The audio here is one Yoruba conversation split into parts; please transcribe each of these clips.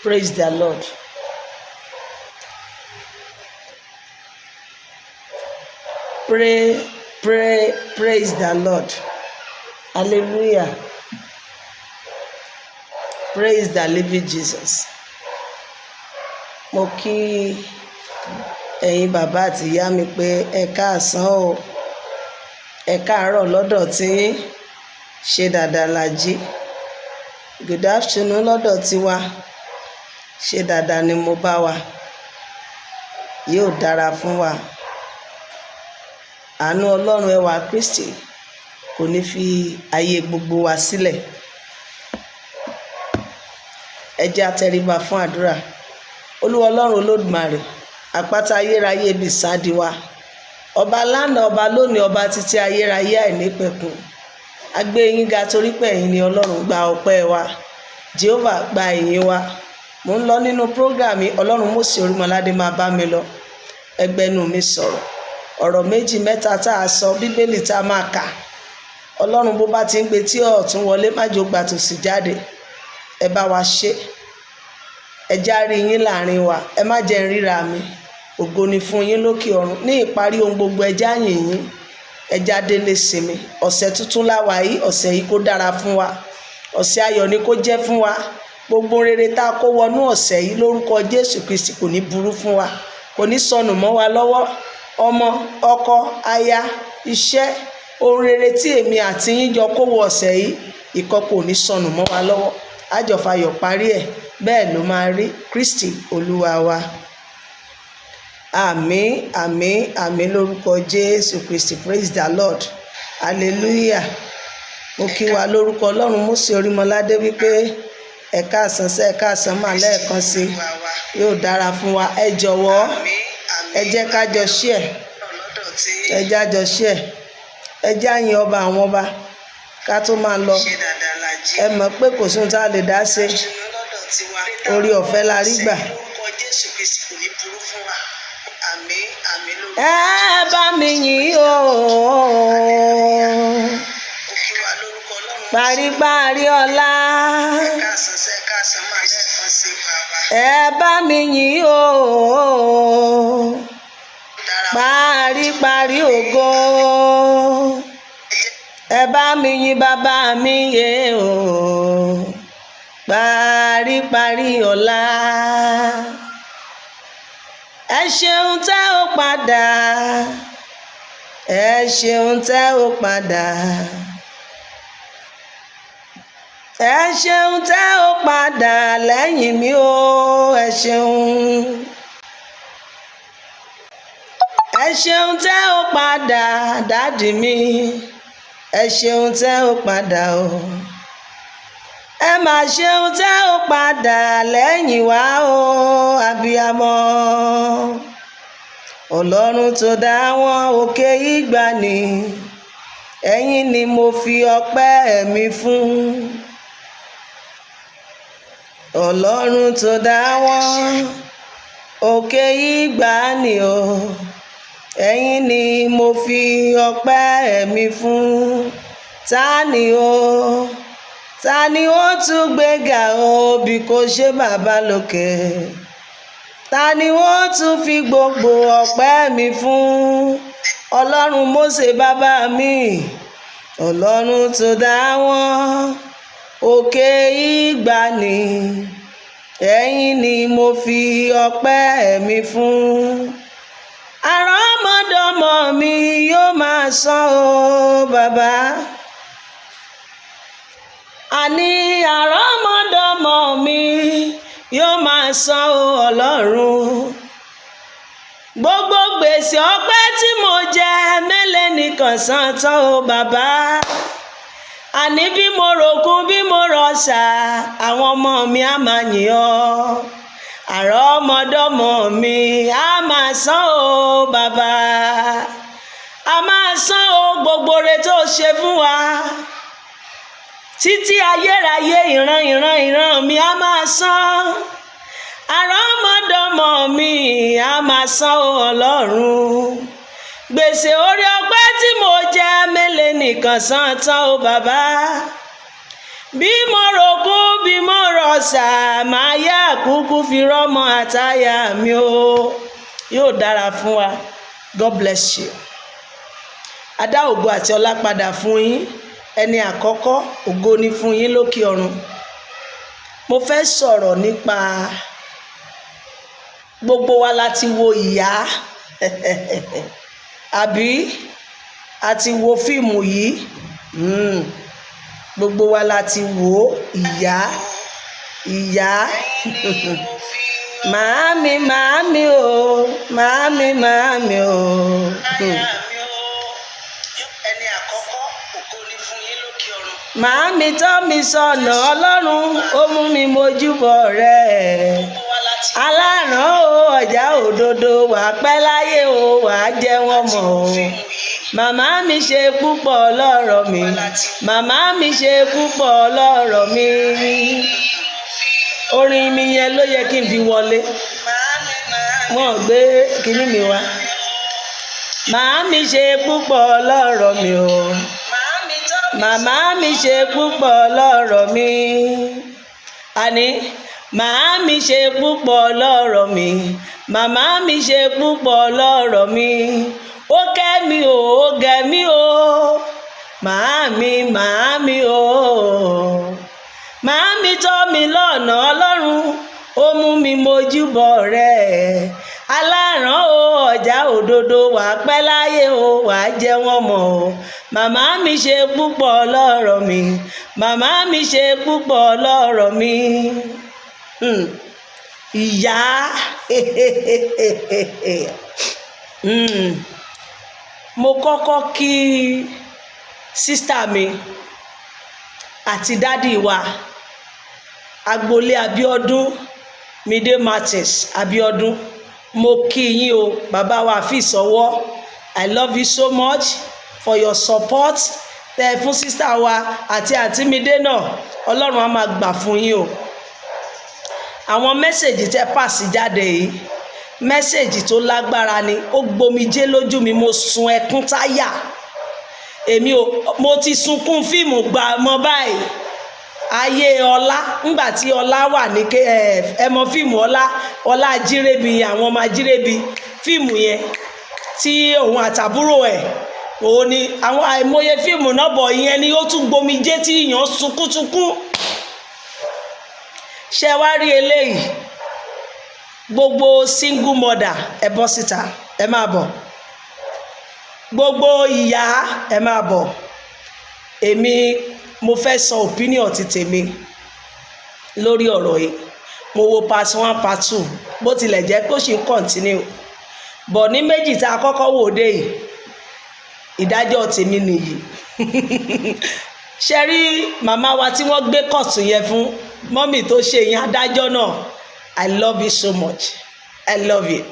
Praise the Lord. Pray, pray, praise the Lord. Hallelujah. Praise the living Jesus. Mo kí ẹ̀yin bàbá àti ìyá mi pé ẹ káàsán o, ẹ káàárọ̀ lọ́dọ̀ tí yín, ṣe dáadáa la jí. Good afternoon lọ́dọ̀ tiwa, ṣe dáadáa ni mo bá wa. Yóò dára fún wa. Àánú Ọlọ́run, ẹwà Kristi kò ní fi ayé gbogbo wa sílẹ̀. Ẹ jẹ́ á tẹríba fún àdúrà. Olúwa Ọlọ́run Olódùmarè, àpáta ayérayé, ibi ìsádi wa, ọba lánàá, ọba lónìí, ọba títí ayérayé àìnípẹ̀kun. A gbé yín ga torí pé ẹ̀yin ni Ọlọ́run. Gba ọpẹ́ wa. Jehovah, gba ìyìn wa. Mo ń lọ nínú program yìí. Ọlọ́run Mósè Orímọládé máa bá mi lọ. Ẹgbẹ́nu mi sọ̀rọ̀, ọ̀rọ̀ méjì mẹ́ta tá a sọ, Bíbélì tá a máa kà. Ọlọ́run, bó bá ti ń gbé tí ọ̀tún wọlé, má jò gbà tòsí jáde. Ẹ bá wa ṣe, ẹ já rí yín láàrin wa, ẹ má jẹ́ ń ríra mi. Ògo ni fún yín lókè ọ̀run. Ní ìparí ohun gbogbo, ẹ já yìn yín, ẹ já délé sinmi. Ọ̀sẹ̀ tuntun láwa yìí. Ọ̀sẹ̀ yìí kó dára fún wa, ọ̀sẹ̀ ayọ̀ ni kó jẹ́ fún wa. Gbogbo rere tá a kó wọnú ọ̀sẹ̀ yìí, lórúkọ Jésù Kristi, kò ní burú fún wa, kò ní sọnù mọ́ wa lọ́wọ́. Ọmọ, ọkọ, aya, iṣẹ́, ohun rere tí èmi àti yín jọ kó wọ ọ̀sẹ̀ yìí, ìkan kò ní sọnù mọ́ wa lọ́wọ́. Àjọfayọ̀ parí ẹ̀, bẹ́ẹ̀ ló máa rí. Kristi Olúwa wa. Àmín, àmín, àmín lórúkọ Jésù Kristi. Praise the Lord. Hallelujah. Mo kí wa lórúkọ Ọlọ́run Mósè Orímọládé wípé ẹ káàsán sẹ́, ẹ káàsán mà lẹ́ẹ̀kan sí. Yóò dára fún wa. Ẹ jọ̀wọ́, ẹ jẹ́ ká jọ share, ẹ jẹ́ á jọ share, ẹ jẹ́ á yin ọba àwọn ọba ká tó máa lọ. Ẹ mọ̀ pé kò sóhun tá a lè dá ṣe, orí ọ̀fẹ́ la rí gbà. Ẹ bá mi yìn o, paríparí ọlá. Ẹ bá mi yìn o, paríparí ògo. Ẹ bá mi yìn bàbá mi yé o, paríparí ọlá. Ẹ ṣeun tẹ́ ó padà, ẹ ṣeun tẹ́ ó padà, ẹ ṣeun tẹ́ ó padà lẹ́yìn mi o. Ẹ ṣeun, ẹ ṣeun tẹ́ ó padà, daddy mi. Ẹ ṣeun tẹ́ ó padà o. Ẹ mà ṣeun tẹ́ ó padà lẹ́yìn wá o, abiyamọ. Ọlọ́run tó dá wọn òkè ìgbàanì, ẹ̀yin ni mo fi ọpẹ́ mi fún. Ọlọ́run tó dá wọn òkè ìgbàanì o, ẹ̀yin ni mo fi ọpẹ́ mi fún. Ta ni o, ta ni ó tún gbéga o, bí kò ṣe bàbá lókè? Ta ni ó tún fi gbogbo ọpẹ́ mi fún? Ọlọ́run Mósè bàbá mi, Ọlọ́run tó dá wọn òkè ìgbàanì, ẹ̀yin ni mo fi ọpẹ́ mi fún. Àrọ́mọdọ́mọ mi yóò máa san o, bàbá. Àní àrọ́mọdọ́mọ mi yóò máa san o, Ọlọ́run. Gbogbo gbèsè ọpẹ́ tí mo jẹ, mélèé nìkan san tán o, bàbá? Àní bí mo ròkun, bí mo rọ̀ṣà, àwọn ọmọ mi á máa yìn ọ́. Àrọ́mọdọ́mọ mi á máa san o, bàbá, a máa san o. Gbogbo re tó ṣe fún wa títí ayérayé, ìran ìran ìran mi á máa san. Àrọ́mọdọ́mọ mi á máa san o, Ọlọ́run. Gbèsè orí ọpẹ́ tí mo jẹ, mélèé nìkan san tán o, bàbá? Bí mo rògùn, bí mo rọ̀ṣà, máa yá kúkú fi rọ́mọ àtàyà mi o. Yóò dára fún wa. God bless you. Adá ògo àti ọlá padà fún yín, ẹni àkọ́kọ́. Ògo ni fún yín lókè ọ̀run. Mo fẹ́ sọ̀rọ̀ nípa gbogbo wa láti wo ìyá, àbí a ti wo fíìmù yìí? Gbogbo wa la ti wò ó. Ìyá, ìyá, màámi, màámi o, màámi, màámi o. Ẹni àkọ́kọ́, ògo ni fún yín lókè ọ̀run. Màámi tọ́ mi sọ̀nà Ọlọ́run, ó mú mi mojúbọ rẹ̀. Gbogbo wa láti Aláràn o, ọjà òdodo, wà pẹ́ láyé o, wà á jẹ́ wọ́n mọ̀ o. fíìmù yìí. Màmá mi ṣe púpọ̀ lọ́rọ̀ mi, màmá mi ṣe púpọ̀ lọ́rọ̀ mi. Orin mi yẹn ló yẹ kí n fi wọlé. Màámi, màámi. Wọn ò gbé kinní mi wá. Màámi ṣe púpọ̀ lọ́rọ̀ mi o. Màámi tọ́ mi. Màmá mi ṣe púpọ̀ lọ́rọ̀ mi. Àní màámi ṣe púpọ̀ lọ́rọ̀ mi, màmá mi ṣe púpọ̀ lọ́rọ̀ mi. Ó kẹ́ mi o, ó gẹ̀ mí o, màámi, màámi o. Màámi tọ́ mi lọ́nà Ọlọ́run, ó mú mi mojúbọ rẹ̀. Aláràn o, ọjà òdodo, wà pẹ́ láyé o, wà á jẹ́ wọ́n mọ̀ o. Màmá mi ṣe púpọ̀ lọ́rọ̀ mi, màmá mi ṣe púpọ̀ lọ́rọ̀ mi. Ìyá. Mo kọ́kọ́ kí sister mi àti daddy wa, agboolé Abiodun, Mide Martins Abiodun. Mo kí yín o, bàbá wa àfìsọwọ́. I love you so much for your support tẹ ẹ fún sister wa àti àǹtí Mide náà. Ọlọ́run á máa gbà fún yín o. Àwọn message tẹ pàṣẹ jáde yìí, message tó lágbára ni. Ó gbomijé lójú mi, mo sun ẹkún táyà. Èmi ò, mo ti sunkún fíìmù gbà mọ́ báyìí. Ayé Ọlá, ńgbà tí Ọlá wà ní ké ẹ ẹ mọ fíìmù Ọlá, Ọlá Ajírébi, àwọn ọmọ Ajírébi, fíìmù yẹn tí òun àtàbúrò ẹ̀, òun ni àwọn àìmọye fíìmù náà bọ̀. Ìyẹn ni ó tún gbomijé tí ìyàn sunkúnsunkún. Ṣe wá rí eléyìí, gbogbo single mother, ẹ bọ́ síta, ẹ máa bọ̀. Gbogbo ìyá, ẹ máa bọ̀. Èmi mo fẹ́ sọ opinion ti tèmi lórí ọ̀rọ̀ yìí. Mo wo part one, part two, bó tilẹ̀ jẹ́ pé ó sì ń continue bọ̀. Ní méjì tá a kọ́kọ́ wò dé yìí, ìdájọ́ tèmi nìyí. Ṣe rí màmá wa tí wọ́n gbé kóòtù yẹn fún, mummy tó ṣe yẹn, adájọ́ náà, I love you so much, I love you.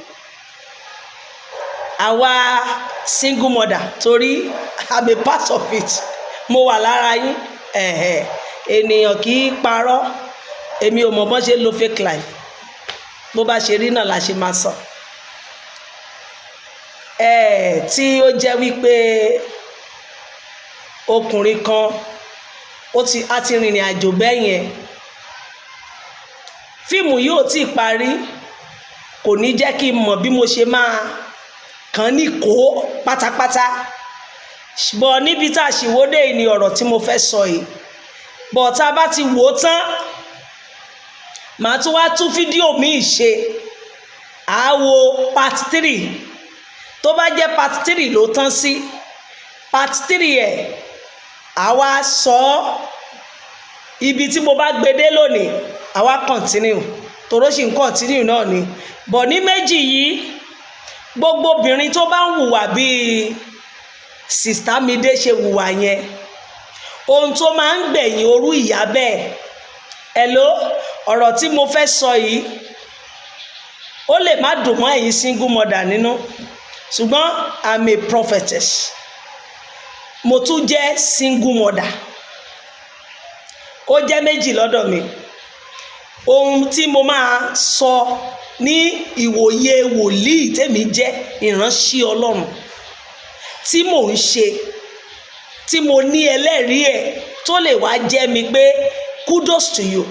Àwa single mother, torí I'm a part of it, mo wà lára yín. Ẹ̀hẹ̀, ènìyàn kì í parọ́. Èmi ò mọ̀ bọ́n ṣe lo fake life. Bó bá ṣe rí náà la ṣe máa sọ ẹ̀. Tí ó jẹ́ wípé ọkùnrin kan ó ti á ti rìnrìn àjò bẹ́ẹ̀ yẹn, fíìmù yìí ò tí ì parí, kò ní jẹ́ kí n mọ̀ bí mo ṣe máa kàn ní kó pátápátá bọ̀. Níbi tá a ṣì wóde yìí ni ọ̀rọ̀ tí mo fẹ́ sọ yìí bọ̀. Tá a bá ti wò ó tán, màá tún wá tún fídíò míì ṣe, àá wo part three. Tó bá jẹ́ part three ló tán sí, part three ẹ̀ àwa sọ ọ́. Ibi tí mo bá gbé dé lónìí, àwa continue, tòró sì ń continue náà ni bọ̀. Ní méjì yìí, gbogbo obìnrin tó bá ń hùwà bíi sister Mide ṣe hùwà yẹn, ohun tó máa ń gbẹ̀yìn orú ìyá bẹ́ẹ̀. Hello, ọ̀rọ̀ tí mo fẹ́ sọ yìí, ó lè má dùn mọ́ ẹ̀yin single mother nínú, ṣùgbọ́n I'm a prophetess, mo tún jẹ́ single mother, ó jẹ́ méjì lọ́dọ̀ mi. Ohun tí mo máa sọ ní ìwòye wòlíì tèmi jẹ́ ìránṣẹ́ Ọlọ́run tí mò ń ṣe. Tí mo ní ẹlẹ́rìí ẹ̀ tó lè wá jẹ́ mi pé kudos to you.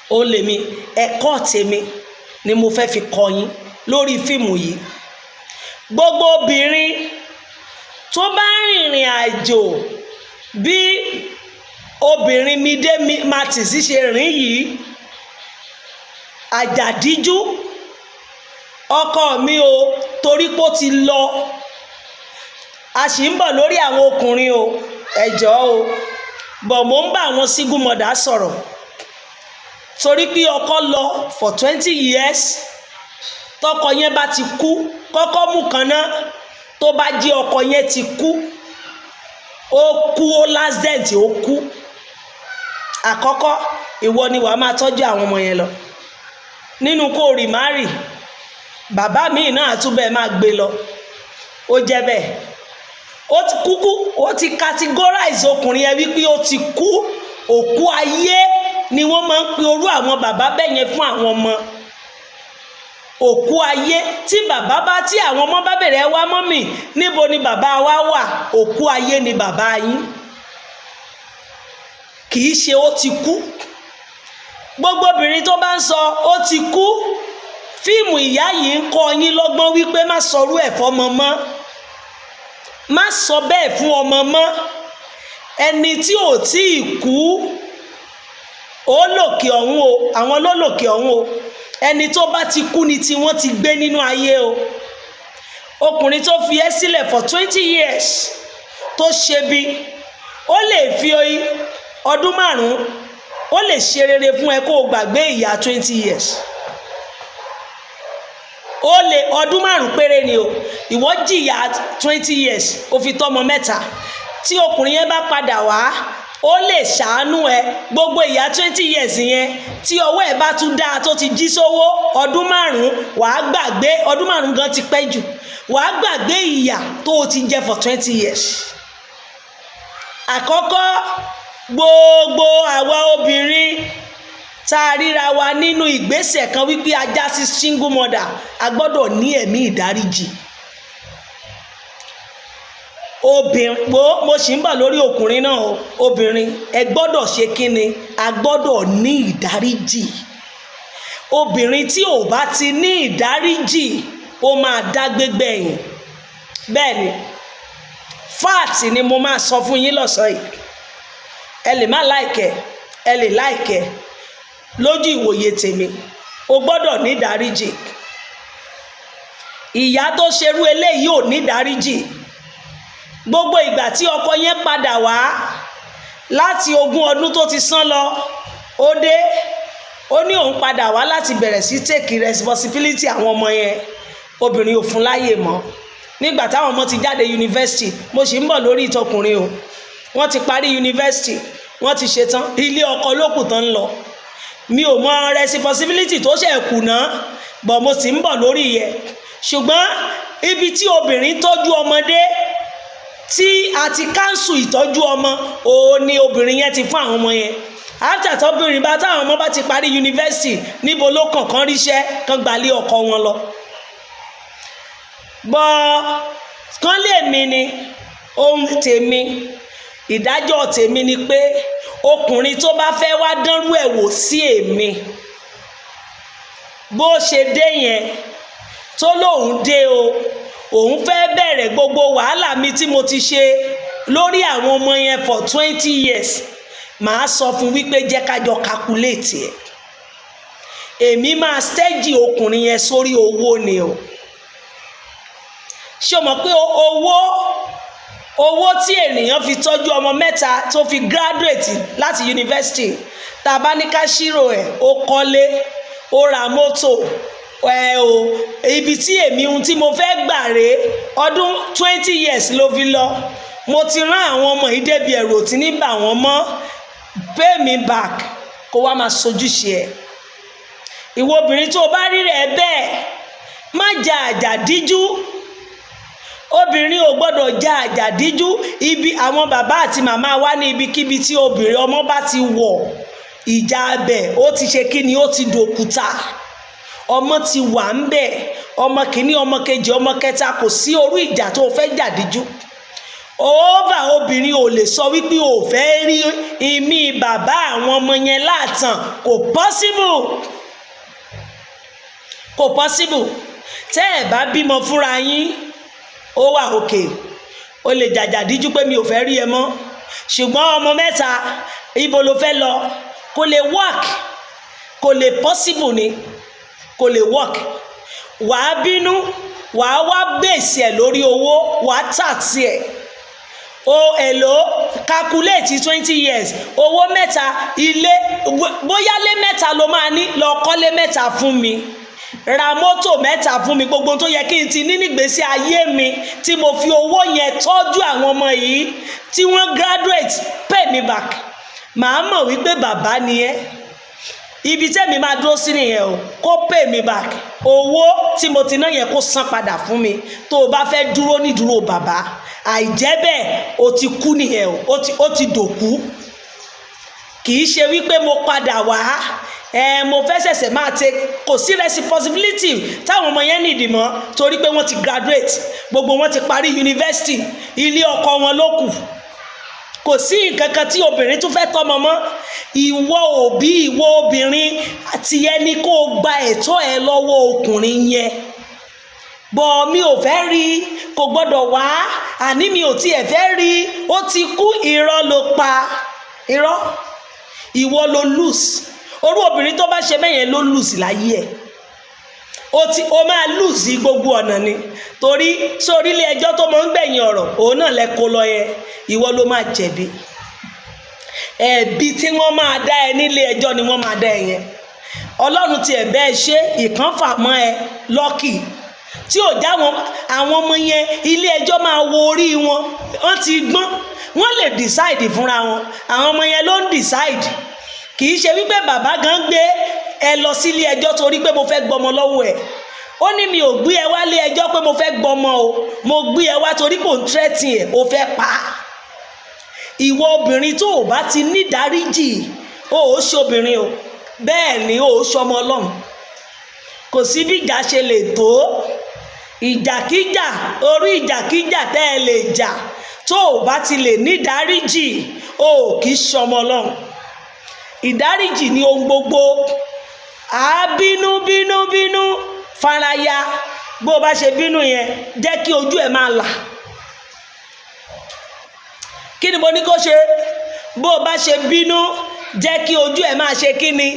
Ó lè mi, ẹ̀kọ́ tèmi ni mo fẹ́ fi kọ́ yín lórí fíìmù yìí. Gbogbo obìnrin tó bá rìnrìn àjò bí obìnrin Mide Martins ṣe rìn yìí, àjàdíjú ọkọ mi o, torí pé ó ti lọ. A sì ń bọ̀ lórí àwọn ọkùnrin o, ẹ jọ̀ọ́ o, bọ̀ mò ń bá àwọn single mother sọ̀rọ̀ torí pé ọkọ lọ for 20 years. Tọkọ yẹn bá ti kú, kọ́kọ́ mú kan náà, tó bá jí ọkọ yẹn ti kú, ó kú, ó l'accident, ó kú. Àkọ́kọ́, ìwọ ni wàá máa tọ́jú àwọn ọmọ yẹn lọ. Nínú kó o remarry, bàbá mi náà àtúbẹ̀ máa gbé lọ. Ó jẹ́ bẹ́ẹ̀, ó ti kúkú, ó ti categorize ọkùnrin yẹn wípé ó ti kú. Òkú ayé ni wọ́n máa ń pe orú àwọn bàbá bẹ́ẹ̀ yẹn fún àwọn ọmọ, òkú ayé. Tí bàbá bá, tí àwọn ọmọ bá bẹ̀rẹ̀ wá, "Mummy, níbo ni bàbá wa wà?" Òkú ayé ni bàbá yín, kì í ṣe ó ti kú. Gbogbo obìnrin tó bá ń sọ ó ti kú, fíìmù ìyá yìí ń kọ́ yín lọ́gbọ́n wípé má sọrú ẹ̀ fọ́mọ mọ́, má sọ bẹ́ẹ̀ fún ọmọ mọ́. Ẹni tí ò tí ì kú, ó lòkè ọ̀hún o, àwọn ló lòkè ọ̀hún o. Ẹni tó bá ti kú ni tí wọ́n ti gbé nínú ayé o. Ọkùnrin tó fi ẹ́ sílẹ̀ for 20 years, tó ṣe bí, ó lè fi ọdún 5, ó lè ṣe rere fún ẹ kó o gbàgbé ìyà 20 years. Ó lè ọdún 5 péré ni o. Ìwọ jìyà 20 years, ó fi tọ́mọ mẹ́ta. Tí ọkùnrin yẹn bá padà wá, ó lè ṣàánú ẹ. Gbogbo ìyà 20 years yẹn, tí ọwọ́ ẹ̀ bá tún dáa, tó ti jí sówó, ọdún 5, wàá gbàgbé. Ọdún 5 gan ti pẹ́ jù. Wàá gbàgbé ìyà tó o ti jẹ for 20 years. Àkọ́kọ́, gbogbo àwa obìnrin tá a ríra wa nínú ìgbésẹ̀ kan wípé a já sí single mother, a gbọ́dọ̀ ní ẹ̀mí ìdáríjì. Obìnrin wo, mo sì ń bọ̀ lórí ọkùnrin náà o. Obìnrin, ẹ gbọ́dọ̀ ṣe kínni? A gbọ́dọ̀ ní ìdáríjì. Obìnrin tí ò bá ti ní ìdáríjì, ó máa dágbé gbẹ̀yìn. Bẹ́ẹ̀ ni, fact ni mo máa sọ fún yín lọ́sàn-án yìí. Ẹ lè má like, ẹ lè like. Lójú ìwòye tèmi, o gbọ́dọ̀ ní ìdáríjì. Ìyá tó ṣerú eléyìí ò ní ìdáríjì. Gbogbo ìgbà tí ọkọ yẹn padà wá láti 20 ọdún tó ti sán lọ, ó dé, ó ní òun padà wá láti bẹ̀rẹ̀ sí take responsibility àwọn ọmọ yẹn, obìnrin ò fún láyè mọ́. Nígbà táwọn ọmọ ti jáde yunifásitì, mo sì ń bọ̀ lórí ìtọkùnrin o, wọ́n ti parí yunifásitì, wọ́n ti ṣetán, ilé ọkọ lókù tán ń lọ. Mi ò mọ responsibility tó ṣe kùnà bọ̀, mo sì ń bọ̀ lórí yẹ. Ṣùgbọ́n ibi tí obìnrin tọ́jú ọmọdé, tí a ti cancel ìtọ́jú ọmọ, òun ni obìnrin yẹn ti fún àwọn ọmọ yẹn. After tóbìnrin bá, táwọn ọmọ bá ti parí yunifásitì, níbo ló kàn kán ríṣẹ́, kán gbalé ọkọ wọn lọ bọ́ kán lè mi ni. Ohun tèmi, ìdájọ́ tèmi ni pé ọkùnrin tó bá fẹ́ wá dánrú ẹ̀ wò sí èmi, bó ṣe dé yẹn, tó lóun dé o, òun fẹ́ bẹ̀rẹ̀ gbogbo wàhálà mi tí mo ti ṣe lórí àwọn ọmọ yẹn for 20 years, màá sọ fún wípé jẹ́ ká jọ calculate ẹ̀. Èmi máa steady ọkùnrin yẹn sórí owó ni o. Ṣé o mọ̀ pé owó tí ènìyàn fi tọ́jú ọmọ mẹ́ta tó fi graduate láti yunifásitì, tá a bá ní ká ṣírò ẹ̀, ó kọ́lé, ó ra mọ́tò ẹ o. Ibi tí èmi, ohun tí mo fẹ́ gbà rèé. Ọdún 20 years ló fi lọ. Mo ti rán àwọn ọmọ yìí débi ẹ̀rù tí ní bà wọ́n mọ́. Pay me back, kó wá máa sojúṣe ẹ̀. Ìwọ obìnrin tó o bá rí rẹ̀ bẹ́ẹ̀, má ja àjàdíjú. Obìnrin ò gbọ́dọ̀ ja àjàdíjú. Ibi àwọn bàbá àti màmá wa ní, ibikíbi tí obìnrin ọmọ bá ti wọ̀, ìjà abẹ ó ti ṣe kí ni, ó ti dòkúta. Ọmọ ti wà ń bẹ̀, ọmọ kìíní, ọmọ kejì, ọmọ kẹta, kò sí orú ìjà tó fẹ́ jàdíjú. Over obìnrin ò lè sọ wípé ò fẹ́ rí imí bàbá àwọn ọmọ yẹn láàtàn. Kò possible, kò possible. Tẹ́ ẹ̀ bá bímọ fúnra yín, ó wà òkè, o lè jàjà díjú pé mi ò fẹ́ rí ẹ mọ́. Ṣùgbọ́n ọmọ mẹ́ta, ibo ló fẹ́ lọ? Kò lè work, kò lè possible ni, kò lè work. Wàá bínú, wàá wá base ẹ̀ lórí owó, wàá tax ẹ̀ o. Èlò calculate 20 years, owó mẹ́ta, ilé, bóyá lé mẹ́ta ló máa ní, lọ kọ́lé mẹ́ta fún mi, ra mọ́tò mẹ́ta fún mi, gbogbo tó yẹ kí n ti ní nígbésí ayé mi tí mo fi owó yẹn tọ́jú àwọn ọmọ yìí tí wọ́n graduate, pay me back. Màá mọ̀ wípé bàbá ni ẹ́. Ibi tẹ́mi máa dúró sí nìyẹn o. Kó pay me back owó tí mo ti ná yẹn, kó san padà fún mi, tó o bá fẹ́ dúró nídúró bàbá. Àìjẹ́ bẹ́ẹ̀, o ti kú nìyẹn o, ó ti dòkú. Kì í ṣe wípé mo padà wá ẹ, mo fẹ́ ṣẹ̀ṣẹ̀ máa take, kò sí responsibility táwọn ọmọ yẹn nìdí mọ́, torí pé wọ́n ti graduate, gbogbo wọn ti parí university, ilé ọkọ wọn ló kù. Kò sí nǹkan kan tí obìnrin tún fẹ́ tọ́mọ mọ́. Ìwọ òbí, ìwọ obìnrin àti ẹni kó o gba ẹ̀tọ́ ẹ lọ́wọ́ ọkùnrin yẹn bọ̀. Mi ò fẹ́ rí, kò gbọ́dọ̀ wá, àní mi ò tiẹ̀ fẹ́ rí, ó ti kú. Irọ́ ló pa, irọ́. Ìwọ ló lose. Orú obìnrin tó bá ṣe bẹ́yẹn ló lose láyé ẹ̀. O ti o máa lose gbogbo ọ̀nà ni, torí sórí ilé ẹjọ́ tó máa ń gbẹ̀yìn ọ̀rọ̀, òun náà lẹ kó lọ yẹn. Ìwọ ló máa jẹ̀bi. Ẹ̀bi tí wọ́n máa dá ẹ nílé ẹjọ́ ni wọ́n máa dá ẹ yẹn. Ọlọ́run tiẹ̀ bẹ́ẹ̀ ṣe ìkànfà mọ́ ẹ lọ́kì tí ò já wọn. Àwọn ọmọ yẹn, ilé ẹjọ́ máa wo orí wọn. Wọ́n ti gbọ́n, wọ́n lè decide fúnra wọn. Àwọn ọmọ yẹn ló ń decide. Kì í ṣe wípé bàbá gan gbé ẹ lọ sílé ẹjọ́ torí pé mo fẹ́ gbọmọ lọ́wọ́ ẹ̀. Ó ní mi ò gbé ẹ wá lé ẹjọ́ pé mo fẹ́ gbọmọ o, mo gbé ẹ wá torí kò ń threaten ẹ̀, o fẹ́ pa á. Ìwọ obìnrin tó o bá ti nídáríjì, o ò ṣe obìnrin o, bẹ́ẹ̀ ni o ò ṣọmọ Ọlọ́run. Kò sí bí ìjà ṣe lè tó, ìjàkíjà, orí ìjàkíjà tẹ́ ẹ lè jà, tó o bá ti lè nídáríjì, o ò kì í ṣọmọ Ọlọ́run. Ìdáríjì ni ohun gbogbo. À á bínú, bínú, bínú, faraya. Bó o bá ṣe bínú yẹn, jẹ́ kí ojú ẹ̀ máa là. Kí ni mo ní kó ṣe? Bó o bá ṣe bínú, jẹ́ kí ojú ẹ̀ máa ṣe kí ni?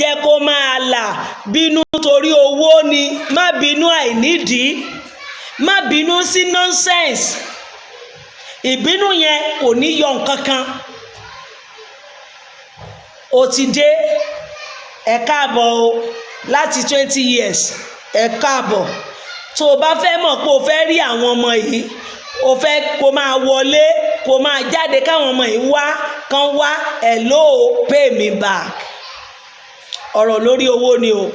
Jẹ́ kó máa là. Bínú torí owó ni, má bínú àìnídìí, má bínú sí nonsense. Ìbínú yẹn kò ní yọ nǹkan kan. O ti dé, ẹ káàbọ̀ o, láti 20 years, ẹ káàbọ̀. Tó o bá fẹ́ mọ̀ pé o fẹ́ rí àwọn ọmọ yìí, o fẹ́ kó máa wọlé, kó máa jáde, káwọn ọmọ yìí wá, kán wá, hello, pay me back. Ọ̀rọ̀ lórí owó ni o.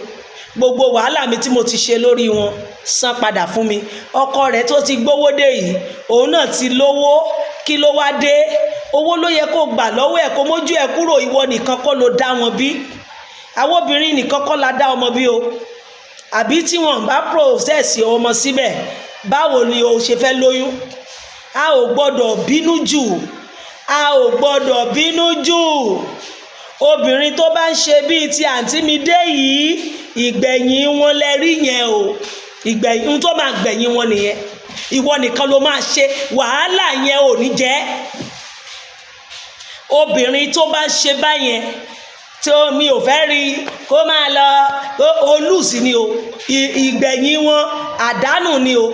Gbogbo wàhálà mi tí mo ti ṣe lórí wọn, san padà fún mi. Ọkọ rẹ̀ tó ti gbówó dé yìí, òun náà ti lówó. Kí ló wá dé? Owó ló yẹ kó gbà lọ́wọ́ ẹ̀, kó mójú ẹ̀ kúrò. Ìwọ nìkan kọ́ ló dá wọn bí. Àwọn obìnrin nìkan kọ́ la dá ọmọ bí o. Àbí tí wọn bá process ọmọ síbẹ̀, báwo ni o ṣe fẹ́ lóyún? A ò gbọ́dọ̀ bínú jù, a ò gbọ́dọ̀ bínú jù. Obìnrin tó bá ń ṣe bíi ti àǹtí mi dé yìí, ìgbẹ̀yìn wọn lẹ rí yẹn o. Ìgbẹ̀yìn ohun tó máa gbẹ̀yìn wọn nìyẹn. Ìwọ nìkan ló máa ṣe wàhálà yẹn, ò ní jẹ́. Obìnrin tó bá ṣe báyẹn, tí mi ò fẹ́ rí, kó máa lọ, olùsí ni o. Ìgbẹ̀yìn wọn, àdánù ni o.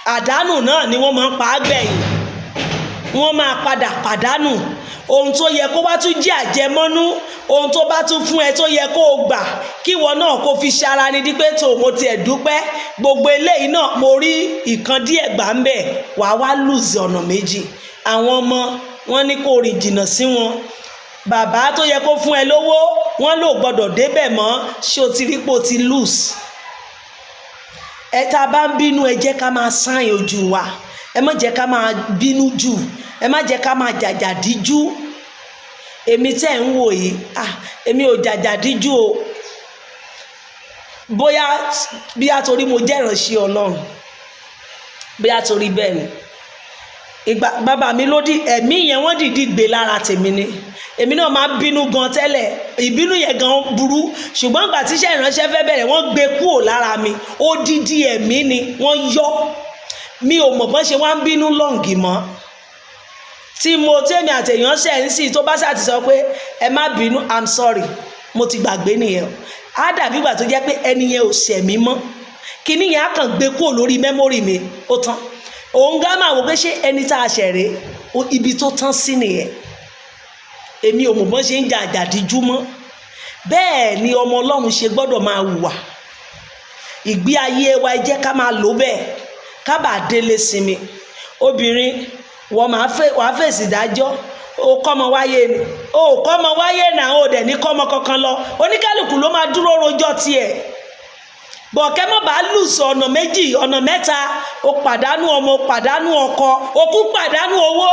Àdánù náà ni wọ́n máa ń pa á gbẹ̀yìn. Wọ́n máa padà pàdánù ohun tó yẹ kó wá tún jẹ́ àjẹmọ́nú, ohun tó bá tún fún ẹ tó yẹ kó o gbà, kí ìwọ náà kó fi ṣara ní dípé tó mo tiẹ̀ dúpẹ́, gbogbo eléyìí náà mo rí ìkan díẹ̀ gbà ń bẹ̀. Wàá wá lose ọ̀nà méjì. Àwọn ọmọ wọn ní kó rìn jìnnà sí wọn. Bàbá tó yẹ kó fún ẹ lówó, wọn lò gbọ́dọ̀ débẹ̀ mọ́. Ṣé o ti rí pé o ti lose ẹ? Tá a bá ń bínú, ẹ jẹ́ ká máa sáyìn ojú wa. Ẹ má jẹ́ ká máa bínú jù, ẹ má jẹ́ ká máa jàjà díjú. Èmi tẹ́ ń wò yìí, ah, èmi ò jàjà díjú o. Bóyá bí a torí mo jẹ́ ìránṣẹ́ Ọlọ́run, bóyá torí bẹ́ẹ̀ ni. Ìgbà bàbá mi ló di ẹ̀mí yẹn, wọ́n dìídì gbé lára tèmi ni. Èmi náà máa bínú gan tẹ́lẹ̀, ìbínú yẹn gan burú, ṣùgbọ́n ìgbà tíṣẹ́ ìránṣẹ́ fẹ́ bẹ̀rẹ̀, wọ́n gbé kúrò lára mi. Odidi ẹ̀mí ni wọ́n yọ. Mi ò mọ̀ bọ́n ṣe wá ń bínú long mọ́. Tí mo tẹ́mi àtẹ̀yàn ṣẹ̀ ń sì, tó bá ṣáà ti sọ pé, "Ẹ má bínú, I'm sorry, mo ti gbàgbé" nìyẹn. Á dàbí ìgbà tó jẹ́ pé ẹni yẹn ò ṣẹ̀ mí mọ́. Kíní yẹn á kàn gbé kúrò lórí memory mi, ó tán. Òun gá máa wò pé, ṣé ẹni tá a ṣẹ̀ rèé? Ibi tó tán sí nìyẹn. Èmi ò mọ̀ bọ́n ṣe ń jà àjàdíjú mọ́. Bẹ́ẹ̀ ni ọmọ Ọlọ́run ṣe gbọ́dọ̀ máa hùwà. Ìgbé ayé wa, ẹ jẹ́ ká máa lò bẹ́ẹ̀, ká bàa délé sinmi. Obìnrin, wọ́n máa fẹ́, wàá fèsì ìdájọ́. O kọ́mọ wáyé ni, o kọ́mọ wáyé náà, o dẹ̀ ní kọ́mọ kankan lọ. Oníkálukú ló máa dúró rojọ́ tiẹ̀. Bọ̀kẹ́ mọ̀ bá lùsọ ọ̀nà méjì, ọ̀nà mẹ́ta, o pàdánù ọmọ, o pàdánù ọkọ, o kú pàdánù owó.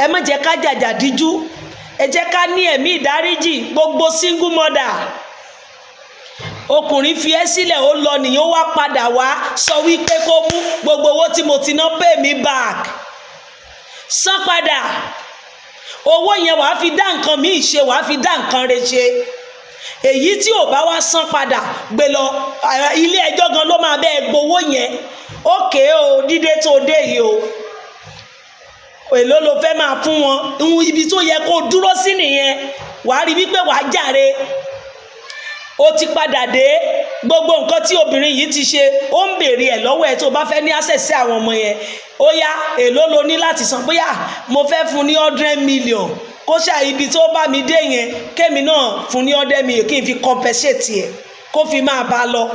Ẹ má jẹ́ ká jàjà díjú, ẹ jẹ́ ká ní ẹ̀mí ìdáríjì. Gbogbo single mother, ọkùnrin fi ẹ́ sílẹ̀, ó lọ nìyẹn, ó wá padà wá sọ wípé kó mú gbogbo owó tí mo ti ná, pay me back, san padà owó yẹn, wàá fi dá nǹkan míì ṣe, wàá fi dá nǹkan re ṣe. Èyí tí ò bá wá san padà, gbé lọ ilé ẹjọ́ gan ló máa bẹ́ẹ̀ gbowó yẹn. Ókè o, dídé tó dé yìí o, èló ló fẹ́ máa fún wọn? Ibi tó yẹ kó dúró sí nìyẹn. Wàá rí wípé wàá jàre. Ó ti padà dé, gbogbo nǹkan tí obìnrin yìí ti ṣe, ó ń béèrè ẹ̀ lọ́wọ́ ẹ̀. Tó bá fẹ́ ní access sí àwọn ọmọ yẹn, ó yá, èló lo ní láti san? Bóyá mo fẹ́ fún ní 100 million, kó ṣá ibi tó bá mi dé yẹn, kémi náà fún ní 100 million kí n fi compensate ẹ̀, kó fi máa bá a lọ,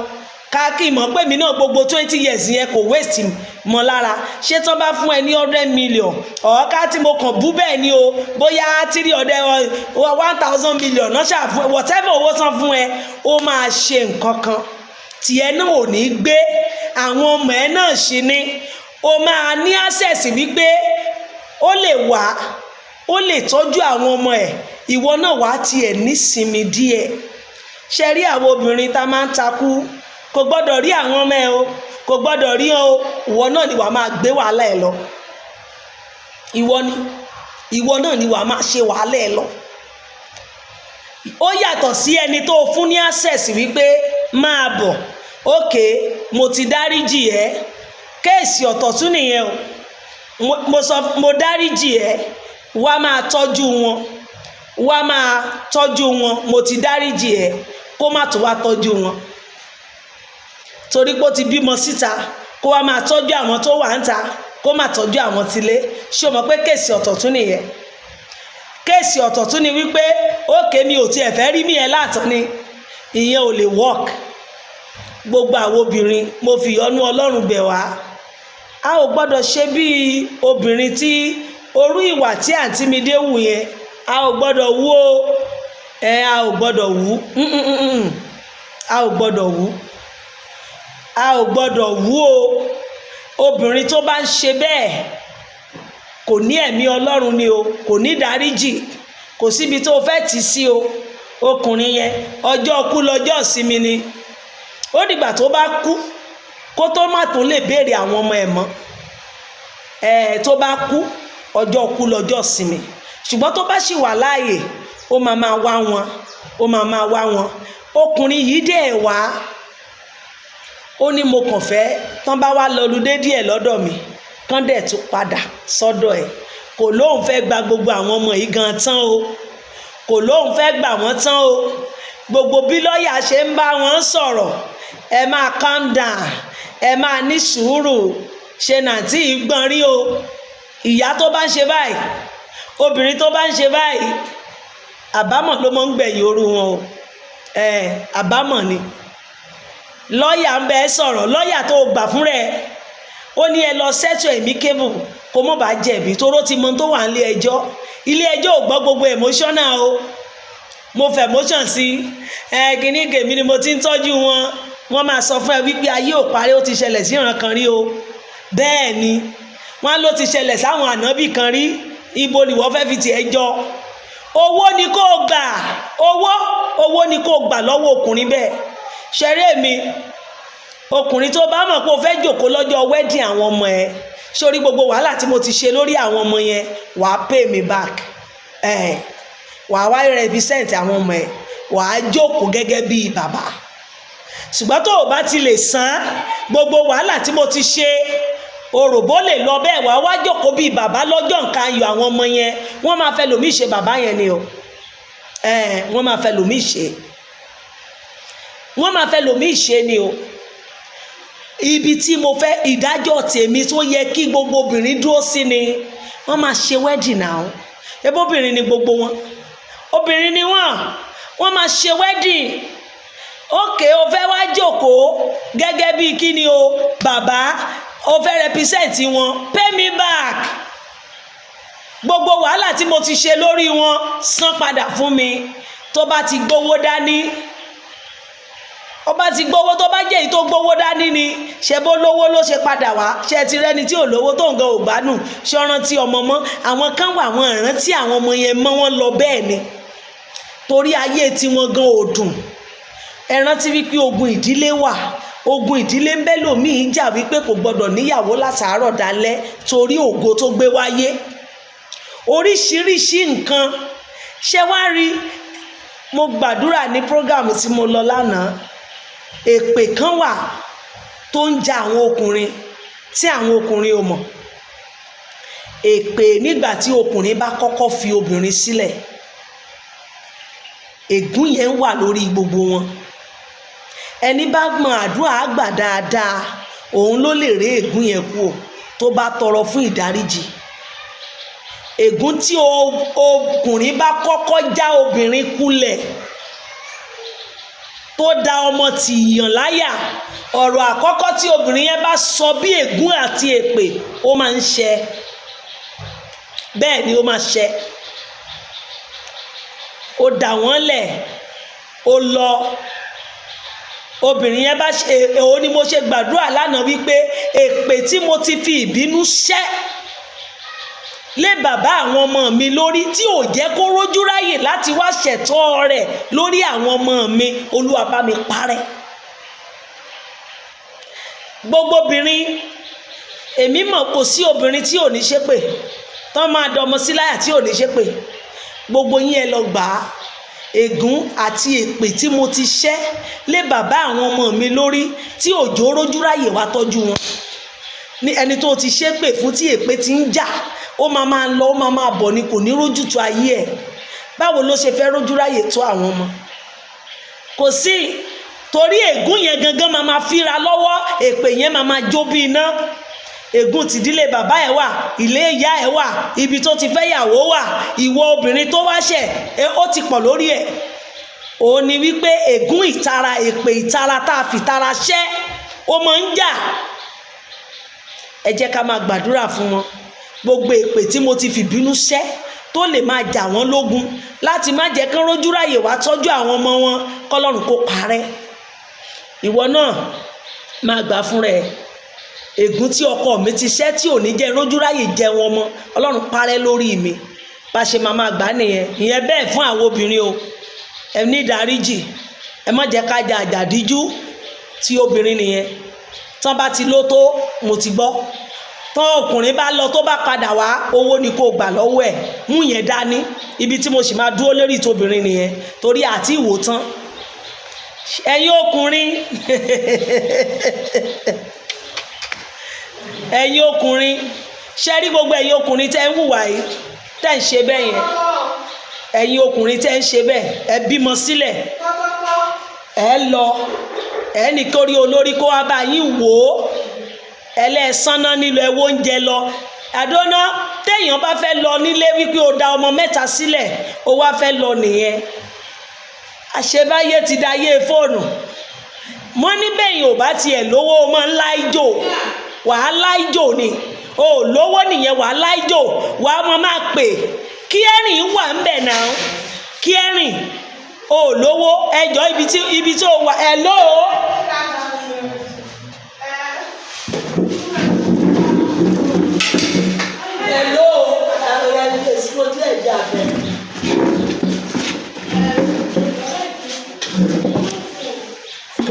ká kí n mọ̀ pé mi náà gbogbo 20 years yẹn kò waste mọ́ lára. Ṣé tán bá fún ẹ ní 100 million, ọ̀ọ́ká tí mo kàn bú bẹ́ẹ̀ ni o, bóyá 300, 1,000 million náà ṣàfún, whatever owó tán fún ẹ, ó máa ṣe nǹkan kan tiẹ̀ náà ò ní gbé. Àwọn ọmọ ẹ náà ṣì ni o máa ní access wípé ó lè wá, ó lè tọ́jú àwọn ọmọ ẹ̀. Ìwọ náà wàá tiẹ̀ nísinmi díẹ̀. Ṣe rí àwọn obìnrin tá a máa ń takú, kò gbọ́dọ̀ rí àwọn ọmọ ẹ o, kò gbọ́dọ̀ rí o, ìwọ náà ni wàá máa gbé wàhálà ẹ lọ. Ìwọ ni, ìwọ náà ni wàá máa ṣe wàhálà ẹ lọ. Ó yàtọ̀ sí ẹni tó fún ní access wípé máa bọ̀, ókè, mo ti dáríjì ẹ́. Case ọ̀tọ̀ tún nìyẹn o. Mo sọ mo dáríjì ẹ́, wá máa tọ́jú wọn, wá máa tọ́jú wọn, mo ti dáríjì ẹ́, kó má tún wá tọ́jú wọn torí pé ó ti bímọ síta, kó wá máa tọ́jú àwọn tó wà ń ta, kó má tọ́jú àwọn tilé. Ṣé o mọ̀ pé case ọ̀tọ̀ tún nìyẹn? Case ọ̀tọ̀ tún ni wípé, ókè, mi ò tiẹ̀ fẹ́ rí mi ẹ̀ láàtọ̀ ni. Ìyẹn ò lè work. Gbogbo àwọn obìnrin, mo fi ìyọ́nú Ọlọ́run bẹ̀ wá, a ò gbọ́dọ̀ ṣe bíi obìnrin tí orú ìwà tí àǹtí mi dé wù yẹn. A ò gbọ́dọ̀ wú o. Ẹ a ò gbọ́dọ̀ wú. A ò gbọ́dọ̀ wú, a ò gbọ́dọ̀ wú o. Obìnrin tó bá ń ṣe bẹ́ẹ̀ kò ní ẹ̀mí Ọlọ́run ni o, kò ní ìdáríjì. Kò síbi tó fẹ́ tì sí o. Ọkùnrin yẹn, ọjọ́ kú lọ́jọ́ ìsinmi ni. Ó dìgbà tó bá kú kó tó má tún lè béèrè àwọn ọmọ ẹ̀ mọ́. Ẹ̀ tó bá kú, ọjọ́ kú lọ́jọ́ ìsinmi. Ṣùgbọ́n tó bá ṣì wà láàyè, ó máa máa wá wọn, ó máa máa wá wọn. Ọkùnrin yìí dẹ̀ wá, ó ní mo kàn fẹ́ tán bá wá lọludé díẹ̀ lọ́dọ̀ mi, kán dẹ̀ tún padà sọ́dọ̀ ẹ̀. Kò lóun fẹ́ gba gbogbo àwọn ọmọ yìí gan tán o, kò lóun fẹ́ gbà wọ́n tán o. Gbogbo bí lọ́ọ̀yà ṣe ń bá wọn sọ̀rọ̀, ẹ máa calm down, ẹ máa ní sùúrù, ṣe nàǹtí gbọ́n rí o. Ìyá tó bá ń ṣe báyìí, obìnrin tó bá ń ṣe báyìí, àbámọ̀ ló mọ̀ ń gbẹ̀yìn orú wọn o. Ẹ àbámọ̀ ni. Lọ́ọ̀yà ń bẹ sọ̀rọ̀, lọ́ọ̀yà tó gbà fún rẹ̀, ó ní ẹ lọ settle amicable, kó mọ̀ bá jẹ̀bi, toró ti mọ tó wà nílé ẹjọ́. Ilé ẹjọ́ ò gbọ́ gbogbo emotional o. Mo fẹ́ emotion sí ẹ kíní kèmí ni mo ti ń tọ́jú wọn. Wọ́n máa sọ fún ẹ wípé ayé ò parí, ó ti ṣẹlẹ̀ sí ìran kan rí o. Bẹ́ẹ̀ ni wọ́n ló ti ṣẹlẹ̀ sáwọn ànábì kan rí. Ibo ni wọ́n fẹ́ fi tiẹ̀ jọ? Owó ni kò gbà, owó, owó ni kò gbà lọ́wọ́ ọkùnrin bẹ́ẹ̀. Ṣeré mi, ọkùnrin tó bá mọ̀ pé o fẹ́ jòkó lọ́jọ́ wedding àwọn ọmọ ẹ, Sórí gbogbo wàhálà tí mo ti ṣe lórí àwọn ọmọ yẹn, wàá pay me back ẹ̀, wàá wá represent àwọn ọmọ ẹ̀, wàá jókòó gẹ́gẹ́ bíi bàbá. Ṣùgbọ́n tó o bá ti lè san gbogbo wàhálà tí mo ti ṣe, òròbó lè lọ bẹ́ẹ̀, wàá wá jókòó bíi bàbá lọ́jọ́ nǹkan ayọ̀ àwọn ọmọ yẹn, wọ́n máa fẹ́ lòmíì ṣe bàbá yẹn ni o. Wọ́n máa fẹ́ lòmíì ṣe, wọ́n máa fẹ́ lòmíì ṣe ni o. Ibi tí mo fẹ́ ìdájọ́ tèmi tó yẹ kí gbogbo obìnrin dúró sí ni, wọ́n máa ṣe wedding náà. Ebóbìnrin ni gbogbo wọn, obìnrin ni wọ́n, wọ́n máa ṣe wedding. Ókè, o fẹ́ wá jókòó gẹ́gẹ́ bíi kí ni o, bàbá, o fẹ́ represent wọn, pay me back. Gbogbo wàhálà tí mo ti ṣe lórí wọn, san padà fún mi. Tó bá ti gbowó dání, ó bá ti gbowó, tó bá jẹ́ èyí tó gbowó dání ni, ṣe bó lówó ló ṣe padà wá. Ṣe ti rẹ́ni tí ò lówó tó nǹkan ò gbádùn, ṣe rántí ọmọ mọ́? Àwọn kan wà, wọn rántí àwọn ọmọ yẹn mọ́, wọn lọ bẹ́ẹ̀ ni, torí ayé tiwọn gan ò dùn. Ẹ rántí wípé ogun ìdílé wà. Ogun ìdílé ń bẹ́ lòmíì jà wípé kò gbọdọ̀ níyàwó látàárọ̀ dalẹ́ torí ògo tó gbé wáyé. Oríṣiríṣi nǹkan ṣé wá rí. Mo gbàdúrà ní program tí mo lọ lánàá. Èpè kan wà tó ń ja àwọn ọkùnrin tí àwọn ọkùnrin ò mọ̀. Èpè nígbà tí ọkùnrin bá kọ́kọ́ fi obìnrin sílẹ̀, ègún yẹn wà lórí gbogbo wọn. Ẹni bá mọ àdúrà àgbà dáadáa, òun ló lè rí ègún yẹn kú o, tó bá tọrọ fún ìdáríjì. Ègún tí ọkùnrin bá kọ́kọ́ já obìnrin kulẹ̀, tó da ọmọ tì yàn láyà, ọ̀rọ̀ àkọ́kọ́ tí obìnrin yẹn bá sọ bí ègún àti èpè, ó máa ń ṣẹ. Bẹ́ẹ̀ ni, ó máa ṣẹ. Ó dà wọ́n lẹ̀, ó lọ, obìnrin yẹn bá ṣe. Èwo ni mo ṣe gbàdúrà lánàá wípé èpè tí mo ti fi ìbínú ṣẹ́ lé bàbá àwọn ọmọ mi lórí, tí ò jẹ́ kó rójú ráyè láti wá ṣẹ̀tọ́ rẹ̀ lórí àwọn ọmọ mi, Olúwa bá mi parẹ́. Gbogbo obìnrin, èmi mọ̀, kò sí obìnrin tí ò ní ṣépè tán máa dọmọ sí láyà tí ò ní ṣépè. Gbogbo yín, ẹ lọ gbà á. Ègún àti èpè tí mo ti ṣẹ́ lé bàbá àwọn ọmọ mi lórí, tí òjò rójú ráyè wá tọ́jú wọn, ní ẹni tó ti ṣépè fún, tí èpè ti ń jà, ó máa máa lọ, ó máa máa bọ̀ ni, kò ní rójútu ayé ẹ̀. Báwo ló ṣe fẹ́ rójú ráyè tó àwọn ọmọ? Kò sí, torí ègún yẹn gangan máa máa fíra lọ́wọ́, èpè yẹn máa máa jó bí iná. Ègún tìdílé bàbá ẹ̀ wà, ilé ìyá ẹ̀ wà, ibi tó ti fẹ́ yàwó wà, ìwọ obìnrin tó wáṣẹ̀, ó ti pọ̀ lórí ẹ̀. Òun ni wípé ègún ìtara, èpè ìtara tá a fi tara ṣẹ́, ó máa ń jà. Ẹ jẹ́ ká máa gbàdúrà fún wọn. Gbogbo èpè tí mo ti fìbínú ṣẹ́ tó lè máa jà wọ́n lógun láti má jẹ́ kán rójú ráyè wá tọ́jú àwọn ọmọ wọn, kọ́lọ́run kó parẹ́. Ìwọ náà máa gbà fúnra ẹ̀. Ègún tí ọkọ mi ti ṣẹ́ tí ò ní jẹ́ rójú ráyè jẹ wọn mọ́, Ọlọ́run parẹ́ lórí mi. Bá ṣe máa máa gbà nìyẹn. Ìyẹn bẹ́ẹ̀ fún àwọn obìnrin o. Ẹ ní ìdáríjì, ẹ má jẹ́ ká jà àjàdíjú tí obìnrin nìyẹn. Tán bá ti ló tó, mo ti gbọ́ tán. Ọkùnrin bá lọ, tó bá padà wá, owó ni kò gbà lọ́wọ́ ẹ̀, mú yẹn dání. Ibi tí mo sì máa dúró lórí ìtòbìnrin nìyẹn, torí àti ìwò tán. Ẹ̀yin ọkùnrin, ẹ̀yin ọkùnrin, ṣe rí gbogbo ẹ̀yin ọkùnrin tẹ́ ń hùwà yìí, tẹ́ ń ṣe bẹ́ẹ̀ yẹn, ẹ̀yin ọkùnrin tẹ́ ń ṣe bẹ́ẹ̀, ẹ bímọ sílẹ̀, ẹ lọ, ẹ ní kórí olórí kó wá bá yín wò ó, ẹlẹ́sánná nílò ẹ wo oúnjẹ lọ àdóná. Téèyàn bá fẹ́ lọ nílé wípé o da ọmọ mẹ́ta sílẹ̀, o wá fẹ́ lọ nìyẹn. Àṣebáyé ti dayé fóònù mo ní bẹ́yìn ò bá tiẹ̀ lówó, o máa ń láìjò, wàá láìjò ni. O ò lówó nìyẹn, wàá láìjò, wàá máa máa pè kí ẹ̀rìn wà ń bẹ̀ náà, kí ẹ̀rìn o ò lówó ẹjọ́ ibi tí o wà ẹ̀ lóo. Hello,